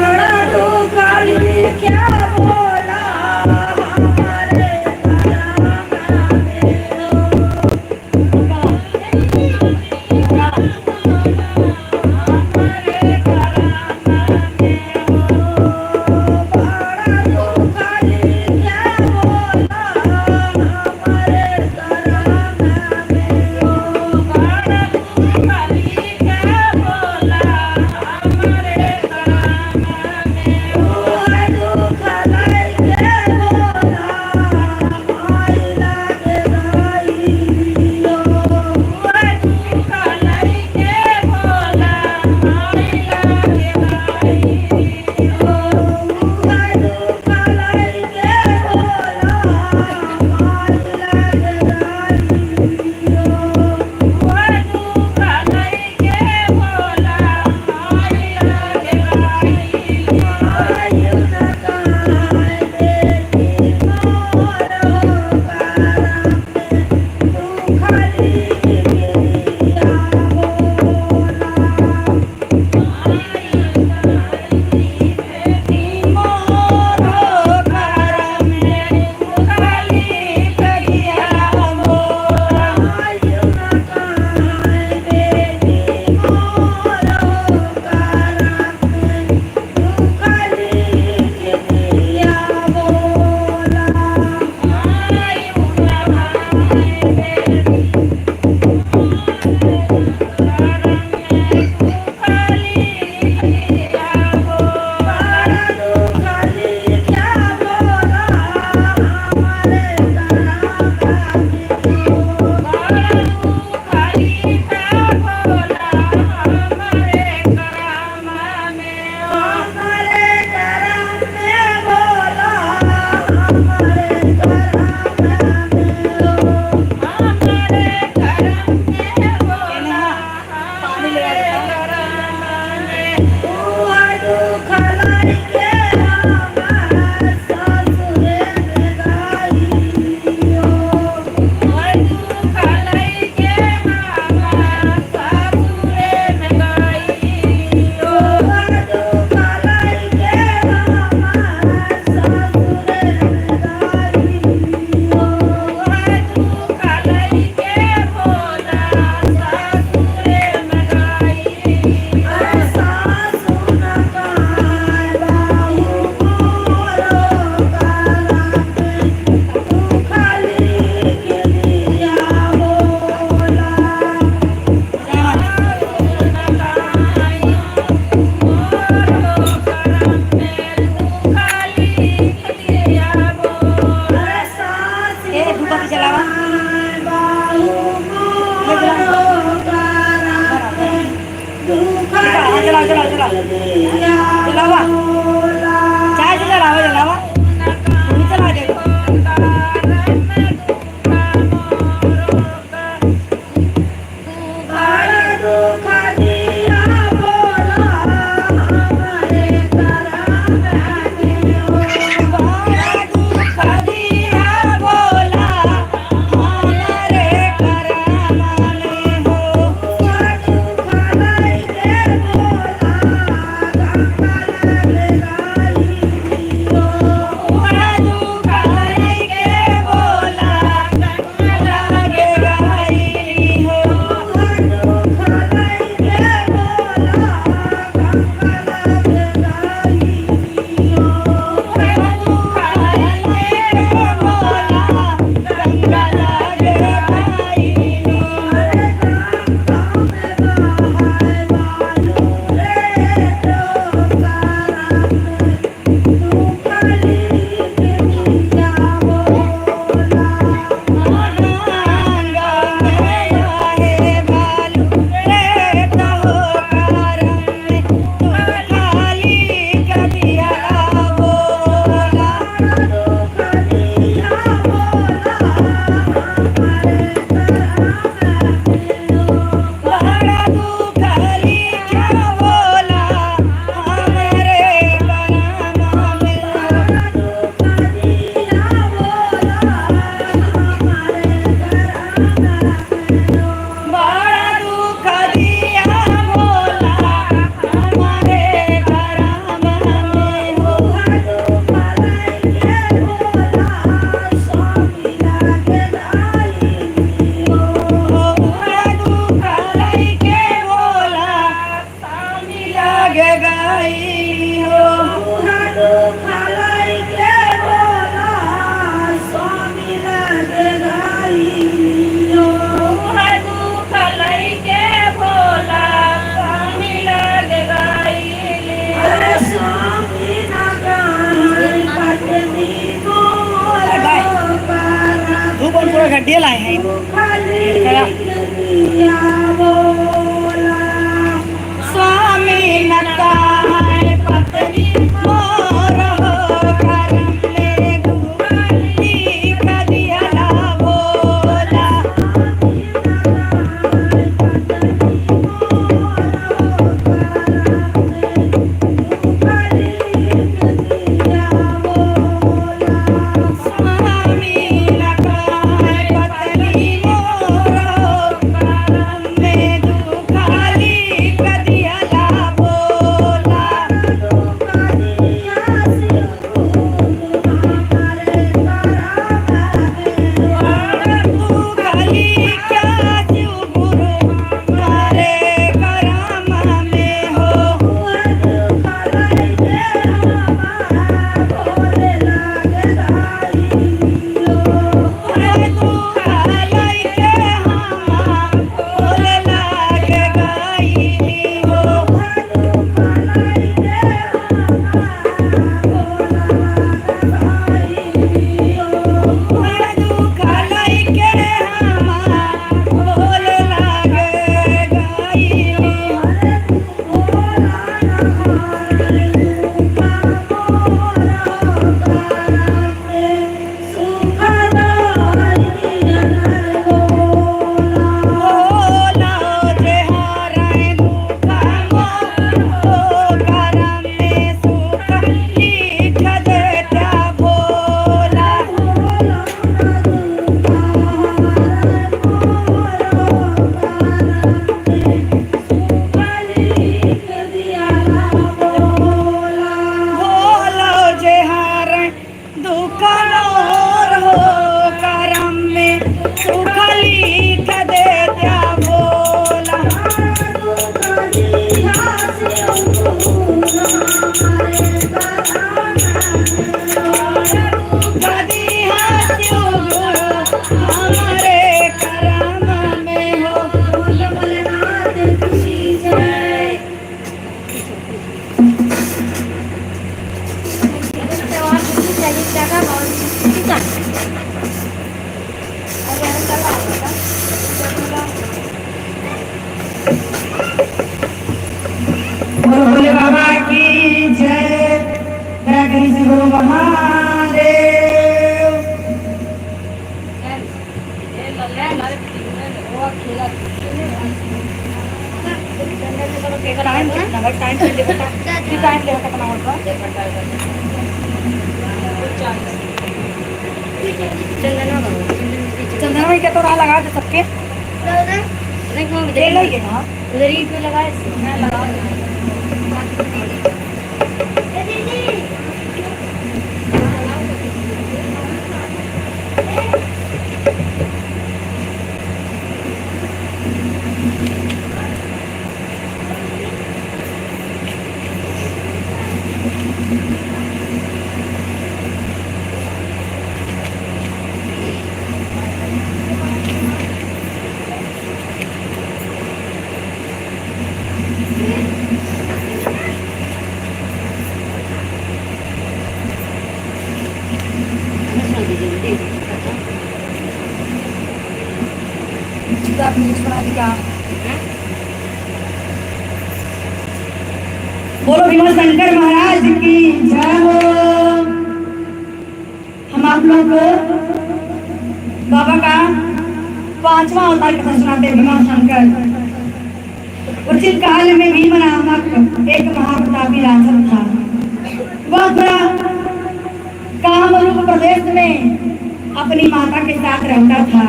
बड़ा दुख काली क्या बोला हमारे घरा में हो। ए, धूप बत्ती जलावा। ये जलावा। हाँ, जलावा, जलावा, जलावा। जलावा। चाहे तो जलावा, जलावा। तू ही जला दे। ये लाए हैं। स्वामी न कहे पत्नी मोर हो, करम में दुख लिख दिहला भोला। दुख मोर हो करम में सुख लिख देता भोला। दुख दिया शिव गुरु हमारे करम में हो। बोलो भोलेनाथ की जय। बोलो भोले बाबा की जय। जय श्री गुरु महादेव। टाइम है? टाइम से देखो, टाइम, टाइम देखो कितना होगा। चंदनवा बाबू, चंदनवा के तो राह लगा दे सबके। नहीं, वो ये लइए ना। उधर ही पे लगा दे। बोलो भीमा शंकर महाराज की जय हो। हम आप लोग को बाबा का पांचवा अवतार कथा सुनाते हैं, भीमा शंकर। उचित काल में भीम नामक एक महाप्रतापी राक्षस था। वह पूरा कामरूप प्रदेश में अपनी माता के साथ रहता था।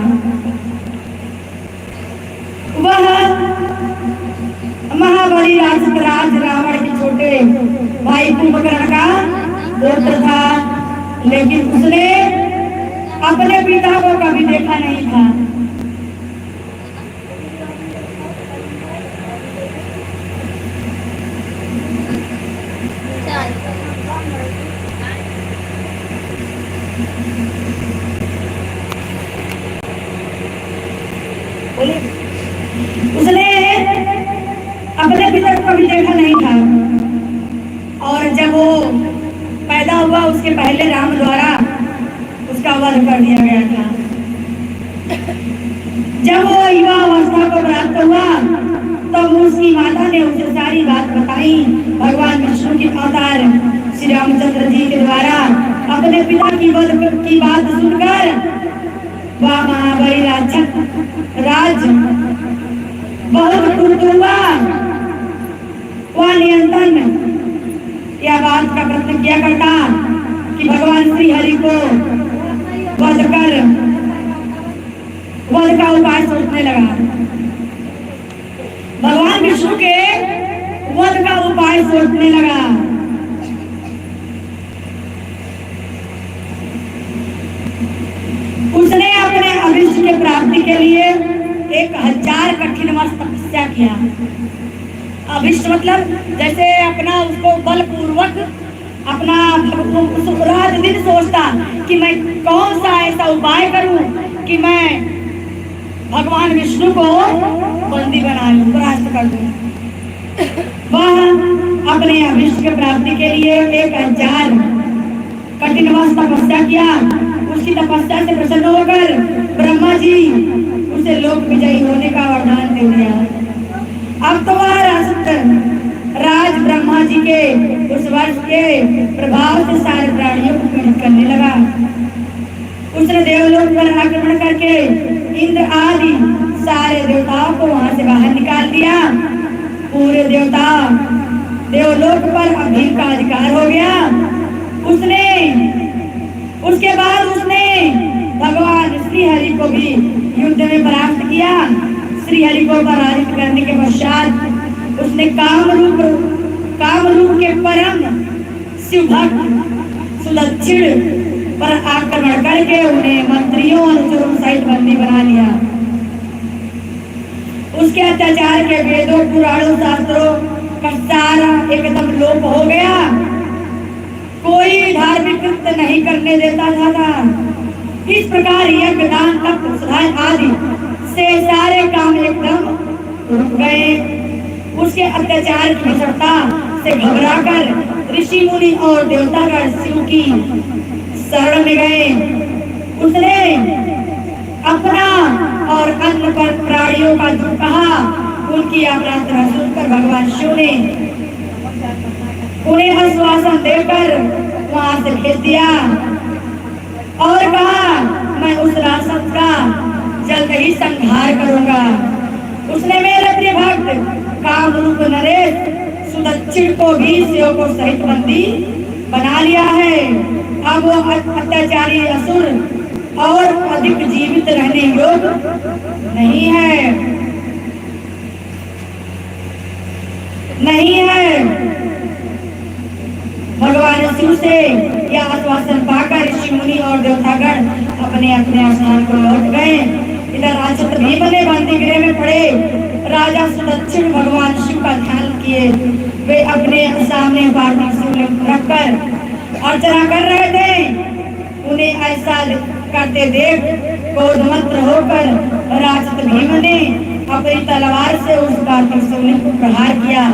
वह महाबली राक्षस राज रावण के छोटे भाई कुंभकर्ण का पुत्र था, लेकिन उसने अपने पिता को कभी देखा नहीं था। बोले, उसने अपने पिता को कभी देखा नहीं था, और जब वो पैदा हुआ, उसके पहले राम द्वारा उसका वध कर दिया गया था। जब वो युवा अवस्था को प्राप्त हुआ, तब उसकी माता ने उसे सारी बात बताई। भगवान विष्णु के अवतार श्री रामचंद्र जी के द्वारा अपने पिता की वध की बात सुनकर वह महाबली राक्षस राज बहुत क्रुद्ध हुआ। वह निरंतर यह बात का प्रतिज्ञा करता कि भगवान श्री हरि को वध कर, वध का उपाय सोचने लगा। भगवान विष्णु के वध का उपाय सोचने लगा। उसने अपने अभिष्ट के प्राप्ति के लिए एक हजार कठिन वर्ष तपस्या किया। अभिष्ट मतलब जैसे अपना उसको बलपूर्वक अपना भग-, उस रात दिन सोचता कि मैं कौन सा ऐसा उपाय करूं कि मैं भगवान विष्णु को बंदी बना लूं, परास्त कर दूं। वह अपने अभिष्ट की प्राप्ति के लिए एक हजार कठिन वर्ष तपस्या किया। उसकी तपस्या से प्रसन्न होकर ब्रह्मा जी उसे लोक विजयी होने का वरदान दे दिया। अब तो वह राज, राज ब्रह्मा जी के उस वर्ष के प्रभाव से सारे प्राणियों को पीड़ित करने लगा। उसने देवलोक पर आक्रमण करके इंद्र आदि सारे देवताओं को वहां से बाहर निकाल दिया। पूरे देवता, देवलोक पर अब भीम का अधिकार हो गया। उसने, उसके बाद उसने भगवान श्री हरि को भी युद्ध में परास्त किया। श्री हरि को पराजित करने के पश्चात उसने काम रूप, काम रूप के परम शिव भक्त सुदक्षिण पर आक्रमण करके उन्हें मंत्रियों और अनुचरों सहित बंदी बना लिया। उसके अत्याचार के वेदों, पुराणों, शास्त्रों का सारा एकदम लोप हो गया। कोई धार्मिक कृत्य नहीं करने देता था, था। इस प्रकार यज्ञ, दान, तप, सुधार आदि से सारे काम एकदम रुक गए। उसके अत्याचार की भीषणता से घबराकर ऋषि मुनि और देवतागण शिव की शरण में गए। उसने अपना और अन्य पर प्राणियों का दुख कहा। उनकी यातना सुनकर भगवान शिव ने उन्हें आश्वासन देकर वहां से भेज दिया और कहा, "मैं उस राक्षस का जल्द ही संहार करूंगा।" उसने मेरे प्रिय भक्त कामरूप नरेश सुदक्षिण को भी सेवकों सहित बंदी बना लिया है। अब वो अत-, अत्याचारी असुर और अधिक जीवित रहने योग नहीं है, नहीं है। भगवान शिव से यह आश्वासन पाकर ऋषि मुनि और देवतागण अपने अपने स्थान को लौट गए। इधर राक्षस भीम ने बंदी गृह में पड़े राजा सुदक्षिण भगवान शिव का ध्यान किए। वे अपने सामने पार्थिव शिवलिंग रखकर अर्चना कर रहे थे। उन्हें ऐसा करते देख क्रोधमत्त होकर राक्षस भीम ने अपनी तलवार से उस पार्थिव शिवलिंग को प्रहार किया,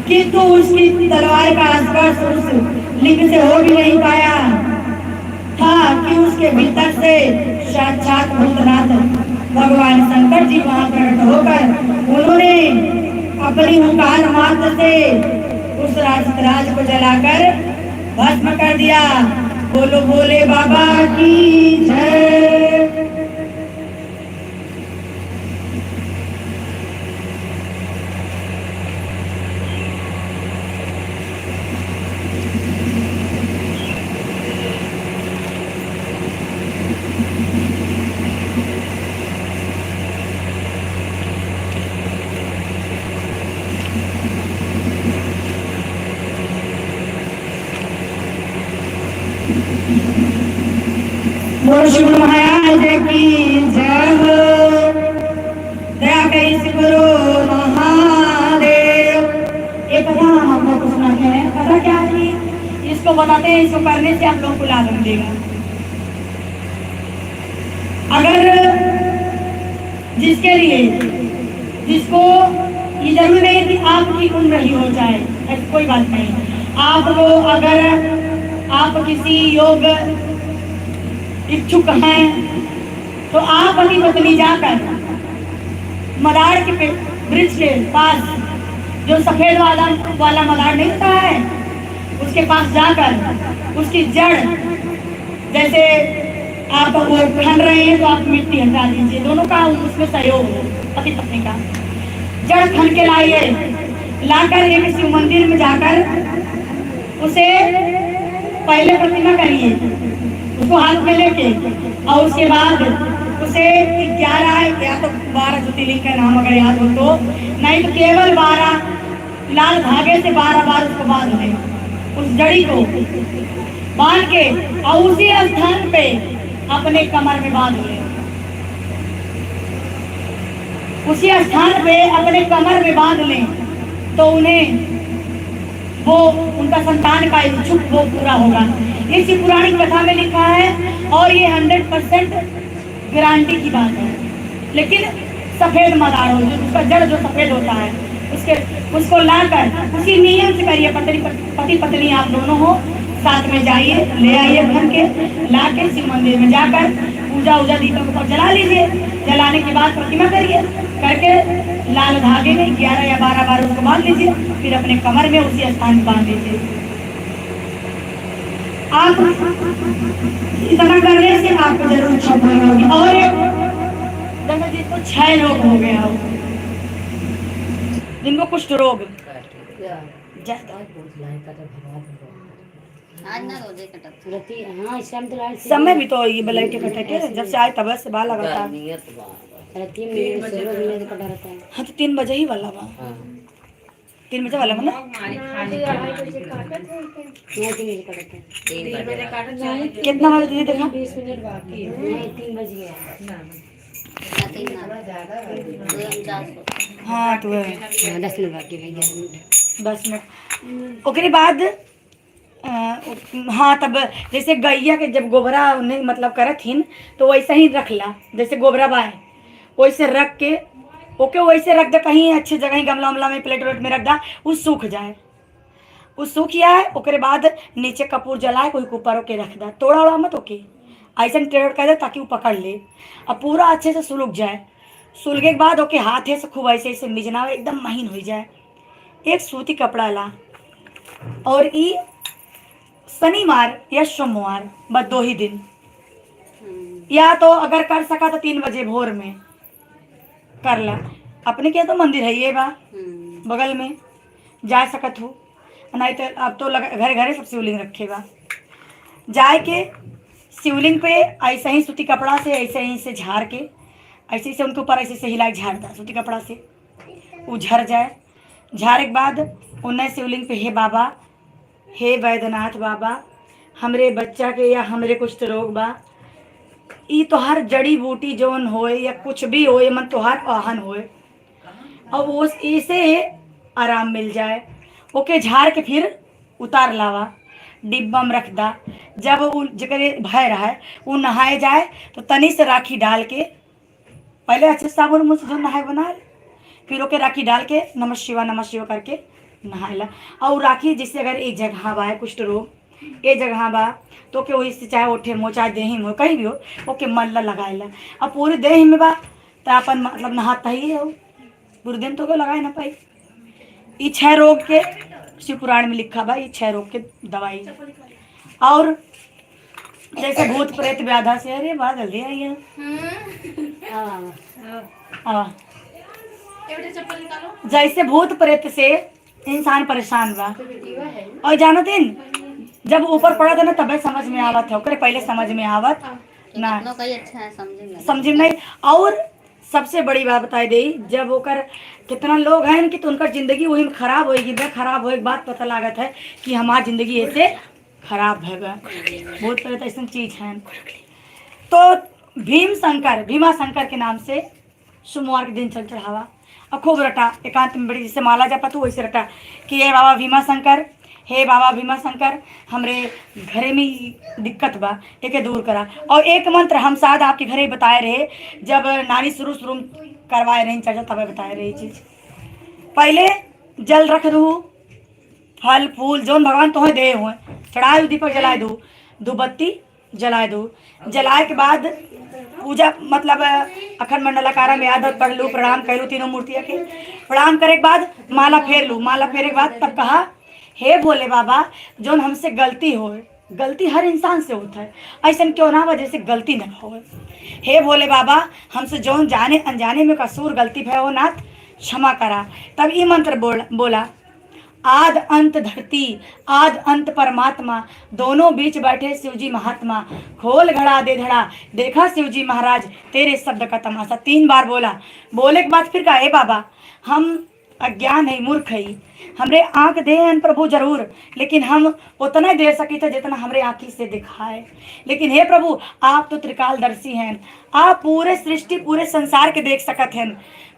किंतु उसकी तलवार का स्पर्श उस लिंग से हो भी नहीं पाया था कि उसके भीतर से साक्षात भूतनाथ भगवान शंकर जी वहां प्रकट होकर उन्होंने अपनी हुंकार मात्र से उस राक्षस राज को जलाकर भस्म कर दिया। बोलो भोले बाबा की जय। बोलो शिव महाराज की जय हो। दया करी शिव गुरु महादेव। ये कथा हम आपको सुनाते हैं। कथा क्या है कि इसको बताते हैं, इसको करने से आप लोग को लाभ मिलेगा। अगर जिसके लिए, जिसको ये जरूरी नहीं कि आपकी उम्र ही हो जाए, ऐसी कोई बात नहीं। आपको अगर आप किसी योग इच्छुक हैं तो आप पति पत्नी जाकर मदार के पे-, वृक्ष के पास, जो सफेद वाला, वाला मदार नहीं होता है, उसके पास जाकर उसकी जड़, जैसे आप वो खन रहे हैं तो आप मिट्टी हटा दीजिए, दोनों का उसमें सहयोग हो, पति पत्नी का। जड़ खन के लाइए, लाकर एक शिव मंदिर में जाकर उसे पहले प्रतिमा करिए, उसको हाथ में लेके, और उसके बाद उसे ग्यारह या तो बारह ज्योतिर्लिंग का नाम अगर याद हो तो, नहीं तो केवल बारह, लाल धागे से बारह बार उसको बांध लें, उस जड़ी को बांध के, और उसी स्थान पे अपने कमर में बांध लें, उसी स्थान पे अपने कमर में बांध लें, तो उन्हें वो, उनका संतान का इच्छुक वो पूरा होगा। इसी पुरानी कथा में लिखा है और ये हंड्रेड परसेंट गारंटी की बात है। लेकिन सफेद मदार हो, जो उसका जड़ जो सफेद होता है, उसके, उसको लाकर उसी नियम से करिए। पत्नी, पति पत्नी आप दोनों हो, साथ में जाइए, ले आइए भर के, ला के शिव मंदिर में जाकर पूजा उजा दीपक ऊपर जला लीजिए। जलाने के बाद प्रतिमा करिए, करके लाल धागे में ग्यारह या बारह बार उसको बांध लीजिए, फिर अपने कमर में उसी स्थान में बांध लीजिए। आप इतना करने से आपको जरूर क्षति होगी। और एक, जैसे जिसको क्षय रोग हो गया हो, जिनको कुष्ठ रोग ज्यादा। आज ना रोजे कटत। हाँ, इस टाइम तो लाइट समय भी तो ये लाइट कटे के, जब से आए तब से बाल लगातार। रात तीन बजे से रोज में कटा रहता है। हाँ, तो तीन बजे ही वाला बा। हाँ। तीन बजे वाला बा ना? नहीं, तीन बजे कटा था। कितना बजे दीदी देखा? बीस मिनट बाकी है। नहीं, तीन बज गया। हाँ, तो है। हाँ, दस मिनट बाकी है, ग्यारह मिनट। दस मिनट। ओकरे बाद अ, हाँ, तब जैसे गइया के जब गोबरा नहीं, मतलब, करत हिन, तो वैसे ही रख ला, जैसे गोबरा बाय, वैसे रख के, ओके, वैसे रख दे कहीं अच्छे जगह ही, गमला उमला में, प्लेट उलेट में रख दा, उ सूख जाए। उ सूख जाए, ओकरे बाद नीचे कपूर जलाए, कोई के ऊपर ओके रख दा, तोड़ा ओड़ा मत ओके, ऐसे टेढ़ कर दे ताकि उ पकड़ ले, अब पूरा अच्छे से सुलग जाए। सुलगे के बाद ओके हाथे से खूब ऐसे ऐसे मिजना, एकदम महीन हो जाए। एक सूती कपड़ा ला, और ई शनिवार या सोमवार, बस दो ही दिन। हम्म। या तो अगर कर सका तो तीन बजे भोर में कर ला। अपने के तो मंदिर है ये बा, हम्म। बगल में जा सकत हो, नहीं तो अब तो लग-, घरे घरे सब शिवलिंग रखे बा। जाए के शिवलिंग पे ऐसे ही सूती कपड़ा से ऐसे ही से झाड़ के, ऐसे से उनके ऊपर ऐसे से हिला के झाड़ दा सूती कपड़ा से, उ झर जाए। झारे के बाद उन्हें शिवलिंग पे, "हे बाबा, हे बैद्यनाथ बाबा, हमरे बच्चा के या हमरे कुष्ठ रोग बा, ई तोहार जड़ी बूटी जौन होए या कुछ भी होए, मन तोहार आवाहन होए, और वो इसे आराम मिल जाए।" ओके झाड़ के फिर उतार लावा, डिब्बा में रख दा। जब उ जेकरे भय रहे, उ नहाए जाए, तो तनी से राखी डाल के पहले अच्छे साबुन मुँह से जो नहाए बना ले, फिर ओके राखी डाल के नमः शिवा नमः शिवा करके नहाए ला। और राखी जैसे अगर एक जगह बा है कुष्ठ रोग, ए जगह बा, तो के वही से चाहे ओठे मो, चाहे देही मो, कहीं भी हो, ओके मल ला, लगाए ला। अब पूरे देह में बा, तो अपन मतलब नहाता ही हो, पूरे दिन तो के लगाए ना पाई। ई छह रोग के शिव पुराण में लिखा बा, ई छह रोग के दवाई। और जैसे भूत प्रेत व्याधा से, अरे बा जल्दी आई है। हम्म। हाँ। हाँ। ये बेटा चप्पल निकालो। जैसे भूत प्रेत से इंसान परेशान बा। और जानत हन, जब ऊपर पड़त है ना, तबे समझ में आवत है, ओकरे पहले समझ में आवत ना। कितनों का ही अच्छा है, समझे में नहीं। समझे में नहीं। और सबसे बड़ी बात बताई दे, जब ओकर कितना लोग हैं कि तो उनकर जिंदगी वही में खराब होएगी, बे खराब होए के बाद पता लागत है कि हमार जिंदगी ऐसे खराब है बे। बहुत तरह ऐसन चीज है। तो भीम शंकर, भीमा शंकर के नाम से सोमवार के दिन चल चढ़ावा। आ खूब रटा, एकांत में बड़ी जैसे माला जपत हो वैसे रटा कि हे बाबा भीमा शंकर, हे बाबा भीमा शंकर, हमरे घरे में ई दिक्कत बा, एके दूर करा। और एक मंत्र हम शायद आपके घरे बताए रहे, जब नानी शुरू शुरू में करवाए रही चर्चा, तबे बताए रहे ई चीज। पहले जल रख दू, फल फूल जौन भगवान तोहे दे हुए चढ़ाए दू, दीपक जलाए दू, धूपबत्ती जलाए दू। जलाए के बाद पूजा, मतलब, अखंड मंडलाकार में याद पढ़ लू, प्रणाम कर लू तीनों मूर्तिया के। प्रणाम करे के बाद माला फेर लू, माला फेरे के बाद तब कहा, "हे भोले बाबा, जौन हमसे गलती होए, गलती हर इंसान से होत है, ऐसन क्यों ना हो जैसे गलती न हो। हे भोले बाबा, हमसे जौन जाने अनजाने में कसूर गलती भय हो नाथ, क्षमा करा।" तब ई मंत्र बोल, बोला, "आद अंत धरती, आद अंत परमात्मा, दोनों बीच बैठे शिव जी महात्मा, खोल घड़ा दे धड़ा, देखा शिव जी महाराज, तेरे शब्द का तमाशा।" तीन बार बोला। बोले के बाद फिर कहा, "ए बाबा, हम अज्ञान है, मूर्ख है, हमरे आँख दे हैं प्रभु जरूर, लेकिन हम उतना दे सकी थे जितना हमरे आँखी से दिखाए, लेकिन हे प्रभु, आप तो त्रिकालदर्शी हैं, आप पूरे सृष्टि, पूरे संसार के देख सकत हैं,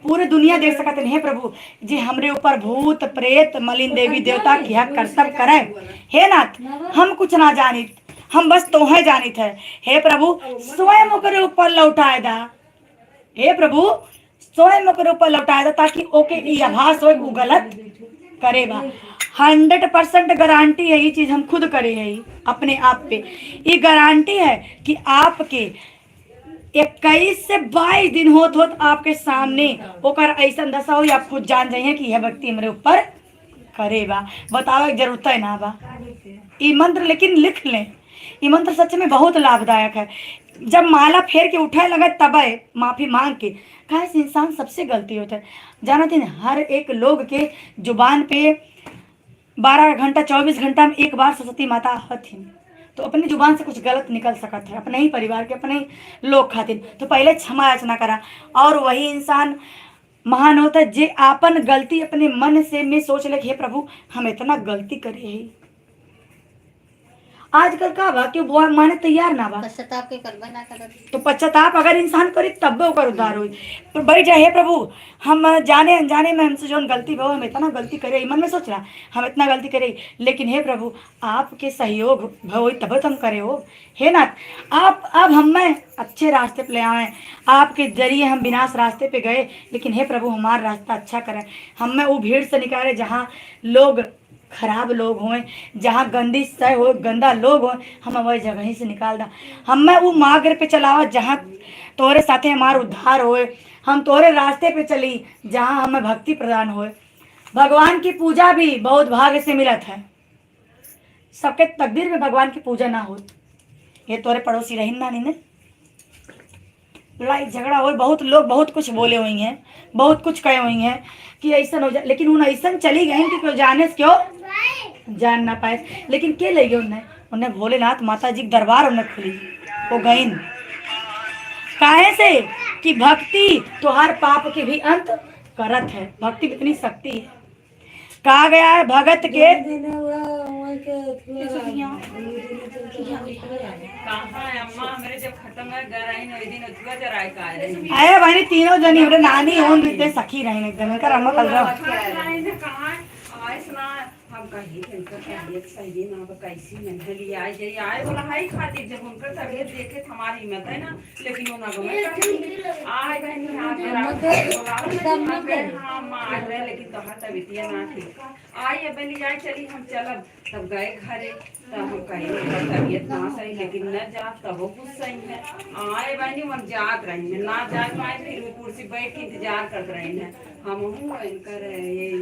पूरे दुनिया देख सकत हैं। हे प्रभु, जे हमरे ऊपर भूत प्रेत मलिन देवी देवता किहा करतब करे, हे नाथ, हम कुछ ना जानित, हम बस तोहे जानित है। हे प्रभु, स्वयं ओकरे ऊपर लौटाए दा, हे प्रभु, स्वयं ओकरे ऊपर लौटाए दा, ताकि ओके ई आभास होए कि उ गलत करे बा।" हंड्रेड परसेंट गारंटी है, ई चीज हम खुद करे है अपने आप पे। ई गारंटी है कि आपके इक्कीस से बाईस दिन होत होत आपके सामने ओकर ऐसन दशा होई, आप खुद जान जाइए कि यह व्यक्ति हमरे ऊपर करे बा, बतावे के जरूरत है ना बा। ई मंत्र लेकिन लिख लें, ई मंत्र सच में बहुत लाभदायक है। जब माला फेर के उठे लगे तबे माफी मांग के, काहे से इंसान सबसे गलती होता है। जानत हैं, हर एक लोग के जुबान पे बारह घंटा, चौबीस घंटा में एक बार सरस्वती माता आवत ही, तो अपनी जुबान से कुछ गलत निकल सकत है, अपने ही परिवार के, अपने ही लोग खातिर। तो पहले क्षमा याचना करा, और वही इंसान महान होता है जे आपन गलती अपने मन से में सोच ले कि हे प्रभु, हम इतना गलती करे ही। आजकल का बा, केहू बुआ माने तैयार ना बा। पश्चाताप के करबे ना करत। तो पश्चाताप अगर इंसान करी तब ओकर उद्धार होई। तो बैठ जाए, "हे प्रभु, हम जाने अनजाने में हमसे जौन गलती भा, हम इतना गलती करे ही," मन में सोच रहा, "हम इतना गलती करे ही, लेकिन हे प्रभु, आपके सहयोग भा होई तब तो हम करे हो। हे नाथ, आप अब हमें अच्छे रास्ते पे ले आवें, आपके जरिए हम विनाश रास्ते पे गए, लेकिन हे प्रभु, हमारा रास्ता अच्छा करें, हमें वो भीड़ से निकाले जहाँ लोग खराब लोग होए, जहाँ गंदी सय होए, गंदा लोग होए, हमें वही जगह ही से निकाल दा। हमें वो मार्ग पे चलावा जहाँ तोरे साथे हमार उद्धार होए, हम तोरे रास्ते पे चली जहाँ हमें भक्ति प्रदान होए।" भगवान की पूजा भी बहुत भाग्य से मिलत है, सबके तकदीर में भगवान की पूजा ना होत। ये तोरे पड़ोसी रहीन नानी ने लड़ाई झगड़ा होए, बहुत लोग बहुत कुछ बोले हुई हैं, बहुत कुछ कहे हुई हैं कि ऐसन हो जाए, लेकिन उन ऐसन चली गई कि कोई जाने से क्यों जान ना पाए। लेकिन के ले गए उन्हें? उन्हें भोलेनाथ माता जी के दरबार उन्हें खुली, वो गईन। काहे से कि भक्ति तोहार पाप के भी अंत करत है, भक्ति में इतनी शक्ति है। कहा गया है भगत के। कहाँ है अम्मा? हमरे जब खत्म है, घर आई ना, वही दिन अथुआ जराए का आए रहे। अरे भाई, तीनों जनी हमरे नानी होन रीते सखी रही एकदम, इनकर अम्मा कल रहा। कहाँ है? आए सुना, हम कही कि इनकर तबीयत सही ना, अब कैसी मन है, लिया जाए, आए बोला है खातिर, जब उनकर तबीयत देखे तो हमारी हिम्मत है ना, लेकिन वो ना गए। आए बहनी, आप जरा बोला, हम आ रहे, लेकिन तोहार तबीयतिया ना ठीक। आई, अब बहनी, जाए चली, हम चलब। तब गए घरे, तब हम कहे, "इनकर तबीयत ना सही, लेकिन न जा, तबो गुस्सा ही है।" आए बहनी, हम जात रही है, ना जा पाए, फिर वो कुर्सी बैठ के इंतजार करत रही है। हम हूँ इनकर ये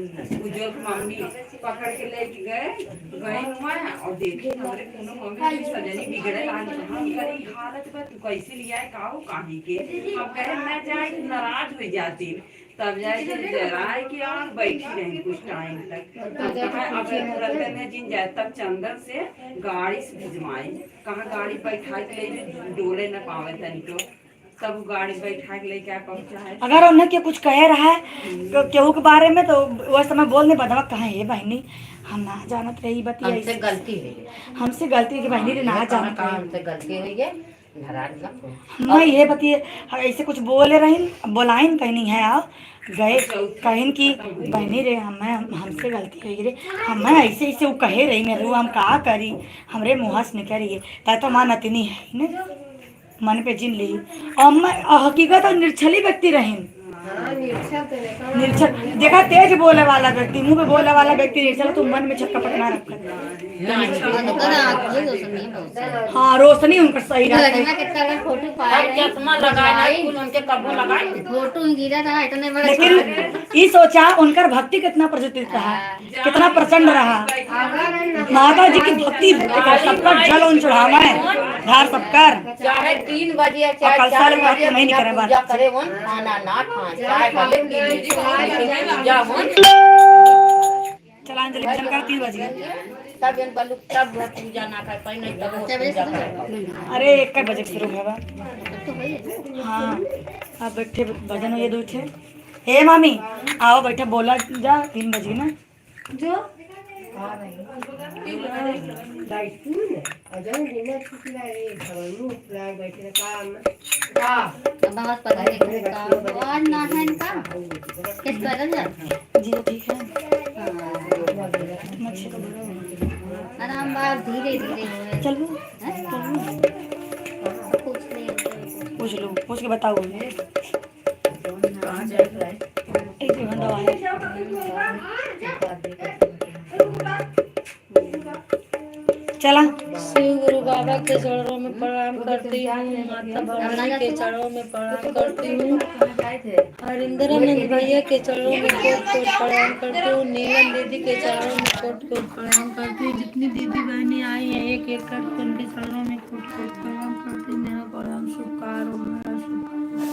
उज्जवल की मम्मी पकड़ के लेके गए, गए हुआ है और देखे हमारे कोनो मम्मी की सजनी बिगड़े लागी। हम करी हालत बा, तू कैसे लिया है, का हो, काहे के? हम कहे, "न जाए, नाराज हो जाती।" तब जाए के जराए के और बैठी रही कुछ टाइम तक। तब कहा, "अगर तुरंत में जिन जाए," तब चंदन से गाड़ी से भिजवाए। कहाँ गाड़ी बैठा के ले जो डोले न पावे तनिको, तब वो गाड़ी बैठा के लेके आ पहुँचा है। अगर उन्हें के कुछ कहे रहा है, तो केहू के बारे में, तो वह समय बोल नहीं बदवा कहा, "हे बहनी, हम ना जानत रही बतिया, हमसे गलती हुई है। हमसे गलती की बहनी रे, ना जानत रही।" हमसे गलती हुई है। मैं ये बतिए, ऐसे कुछ बोले रहिन, बोलाइन कहनी है, आओ गए, कहिन कि, "बहनी रे, हमें, हम, हमसे गलती हो गई रे, हमें ऐसे, ऐसे वो कहे रही मेरे, हम का करी, हमरे मुँह से निकल रही है, तै तो माँ नतिनी है ही ना, मन पे जिन ली।" और मैं हकीकत और निर्छली व्यक्ति रहिन, हाँ, निर्छल तो देखा। निर्छल, देखा, तेज बोले वाला व्यक्ति, मुंह पे बोले वाला व्यक्ति निर्छल, तो मन में छक्का पटना रखा। उनका ना आँख में रोशनी बहुत है। हाँ, रोशनी उनका सही रहता है। गरिमा के तरह फोटो पाए और रहे। चश्मा लगाए ना, भाई। कुल उनके कब्बो लगाए। फोटो में गिरा रहा, इतने बड़ा लेकिन छाप। ई सोचा, उनकर भक्ति कितना प्रचलित रहा। हाँ। कितना प्रचंड रहा। माता जी की भक्ति, सबका जल उन चढ़ावे, धार सबकर। चाहे तीन बजे, और चाहे कल चार साल में बजे नहीं बिना करे बात। पूजा करे, उन खाना ना खाए, चाहे भले पी ले, लेकिन पूजा उन। चला अंजलि भजन कर, तीन बजे। तब इन बलुक, तब वो पूजा ना कर पाई, नहीं तब वो पूजा कर। अरे, एक बजे शुरू होगा। हाँ, अब बैठे भजन हो ये दो ठे। हे मामी, आओ बैठे, बोला जा, तीन बजे ना। जो? अब बात पता नहीं का, आज ना है इनका। किस पैदल जाते हैं? जी, ठीक है। हाँ। आराम बार धीरे धीरे होए। चलो। हैं? पूछ ले। पूछ लो, पूछ के बताओ। एक घंटा आए। चला। शिव गुरु बाबा के चरणों में प्रणाम करती हूँ, माता भवानी के चरणों में प्रणाम करती हूँ, हरिंद्रानंद भैया के चरणों में कोट कोट प्रणाम करती हूँ, नीलम दीदी के चरणों में कोट कोट प्रणाम करती हूँ। जितनी दीदी बहनी आई हैं, एक एक करके उनके चरणों में कोट कोट प्रणाम करती हूँ। मेरा प्रणाम स्वीकार हो, मेरा स्वीकार।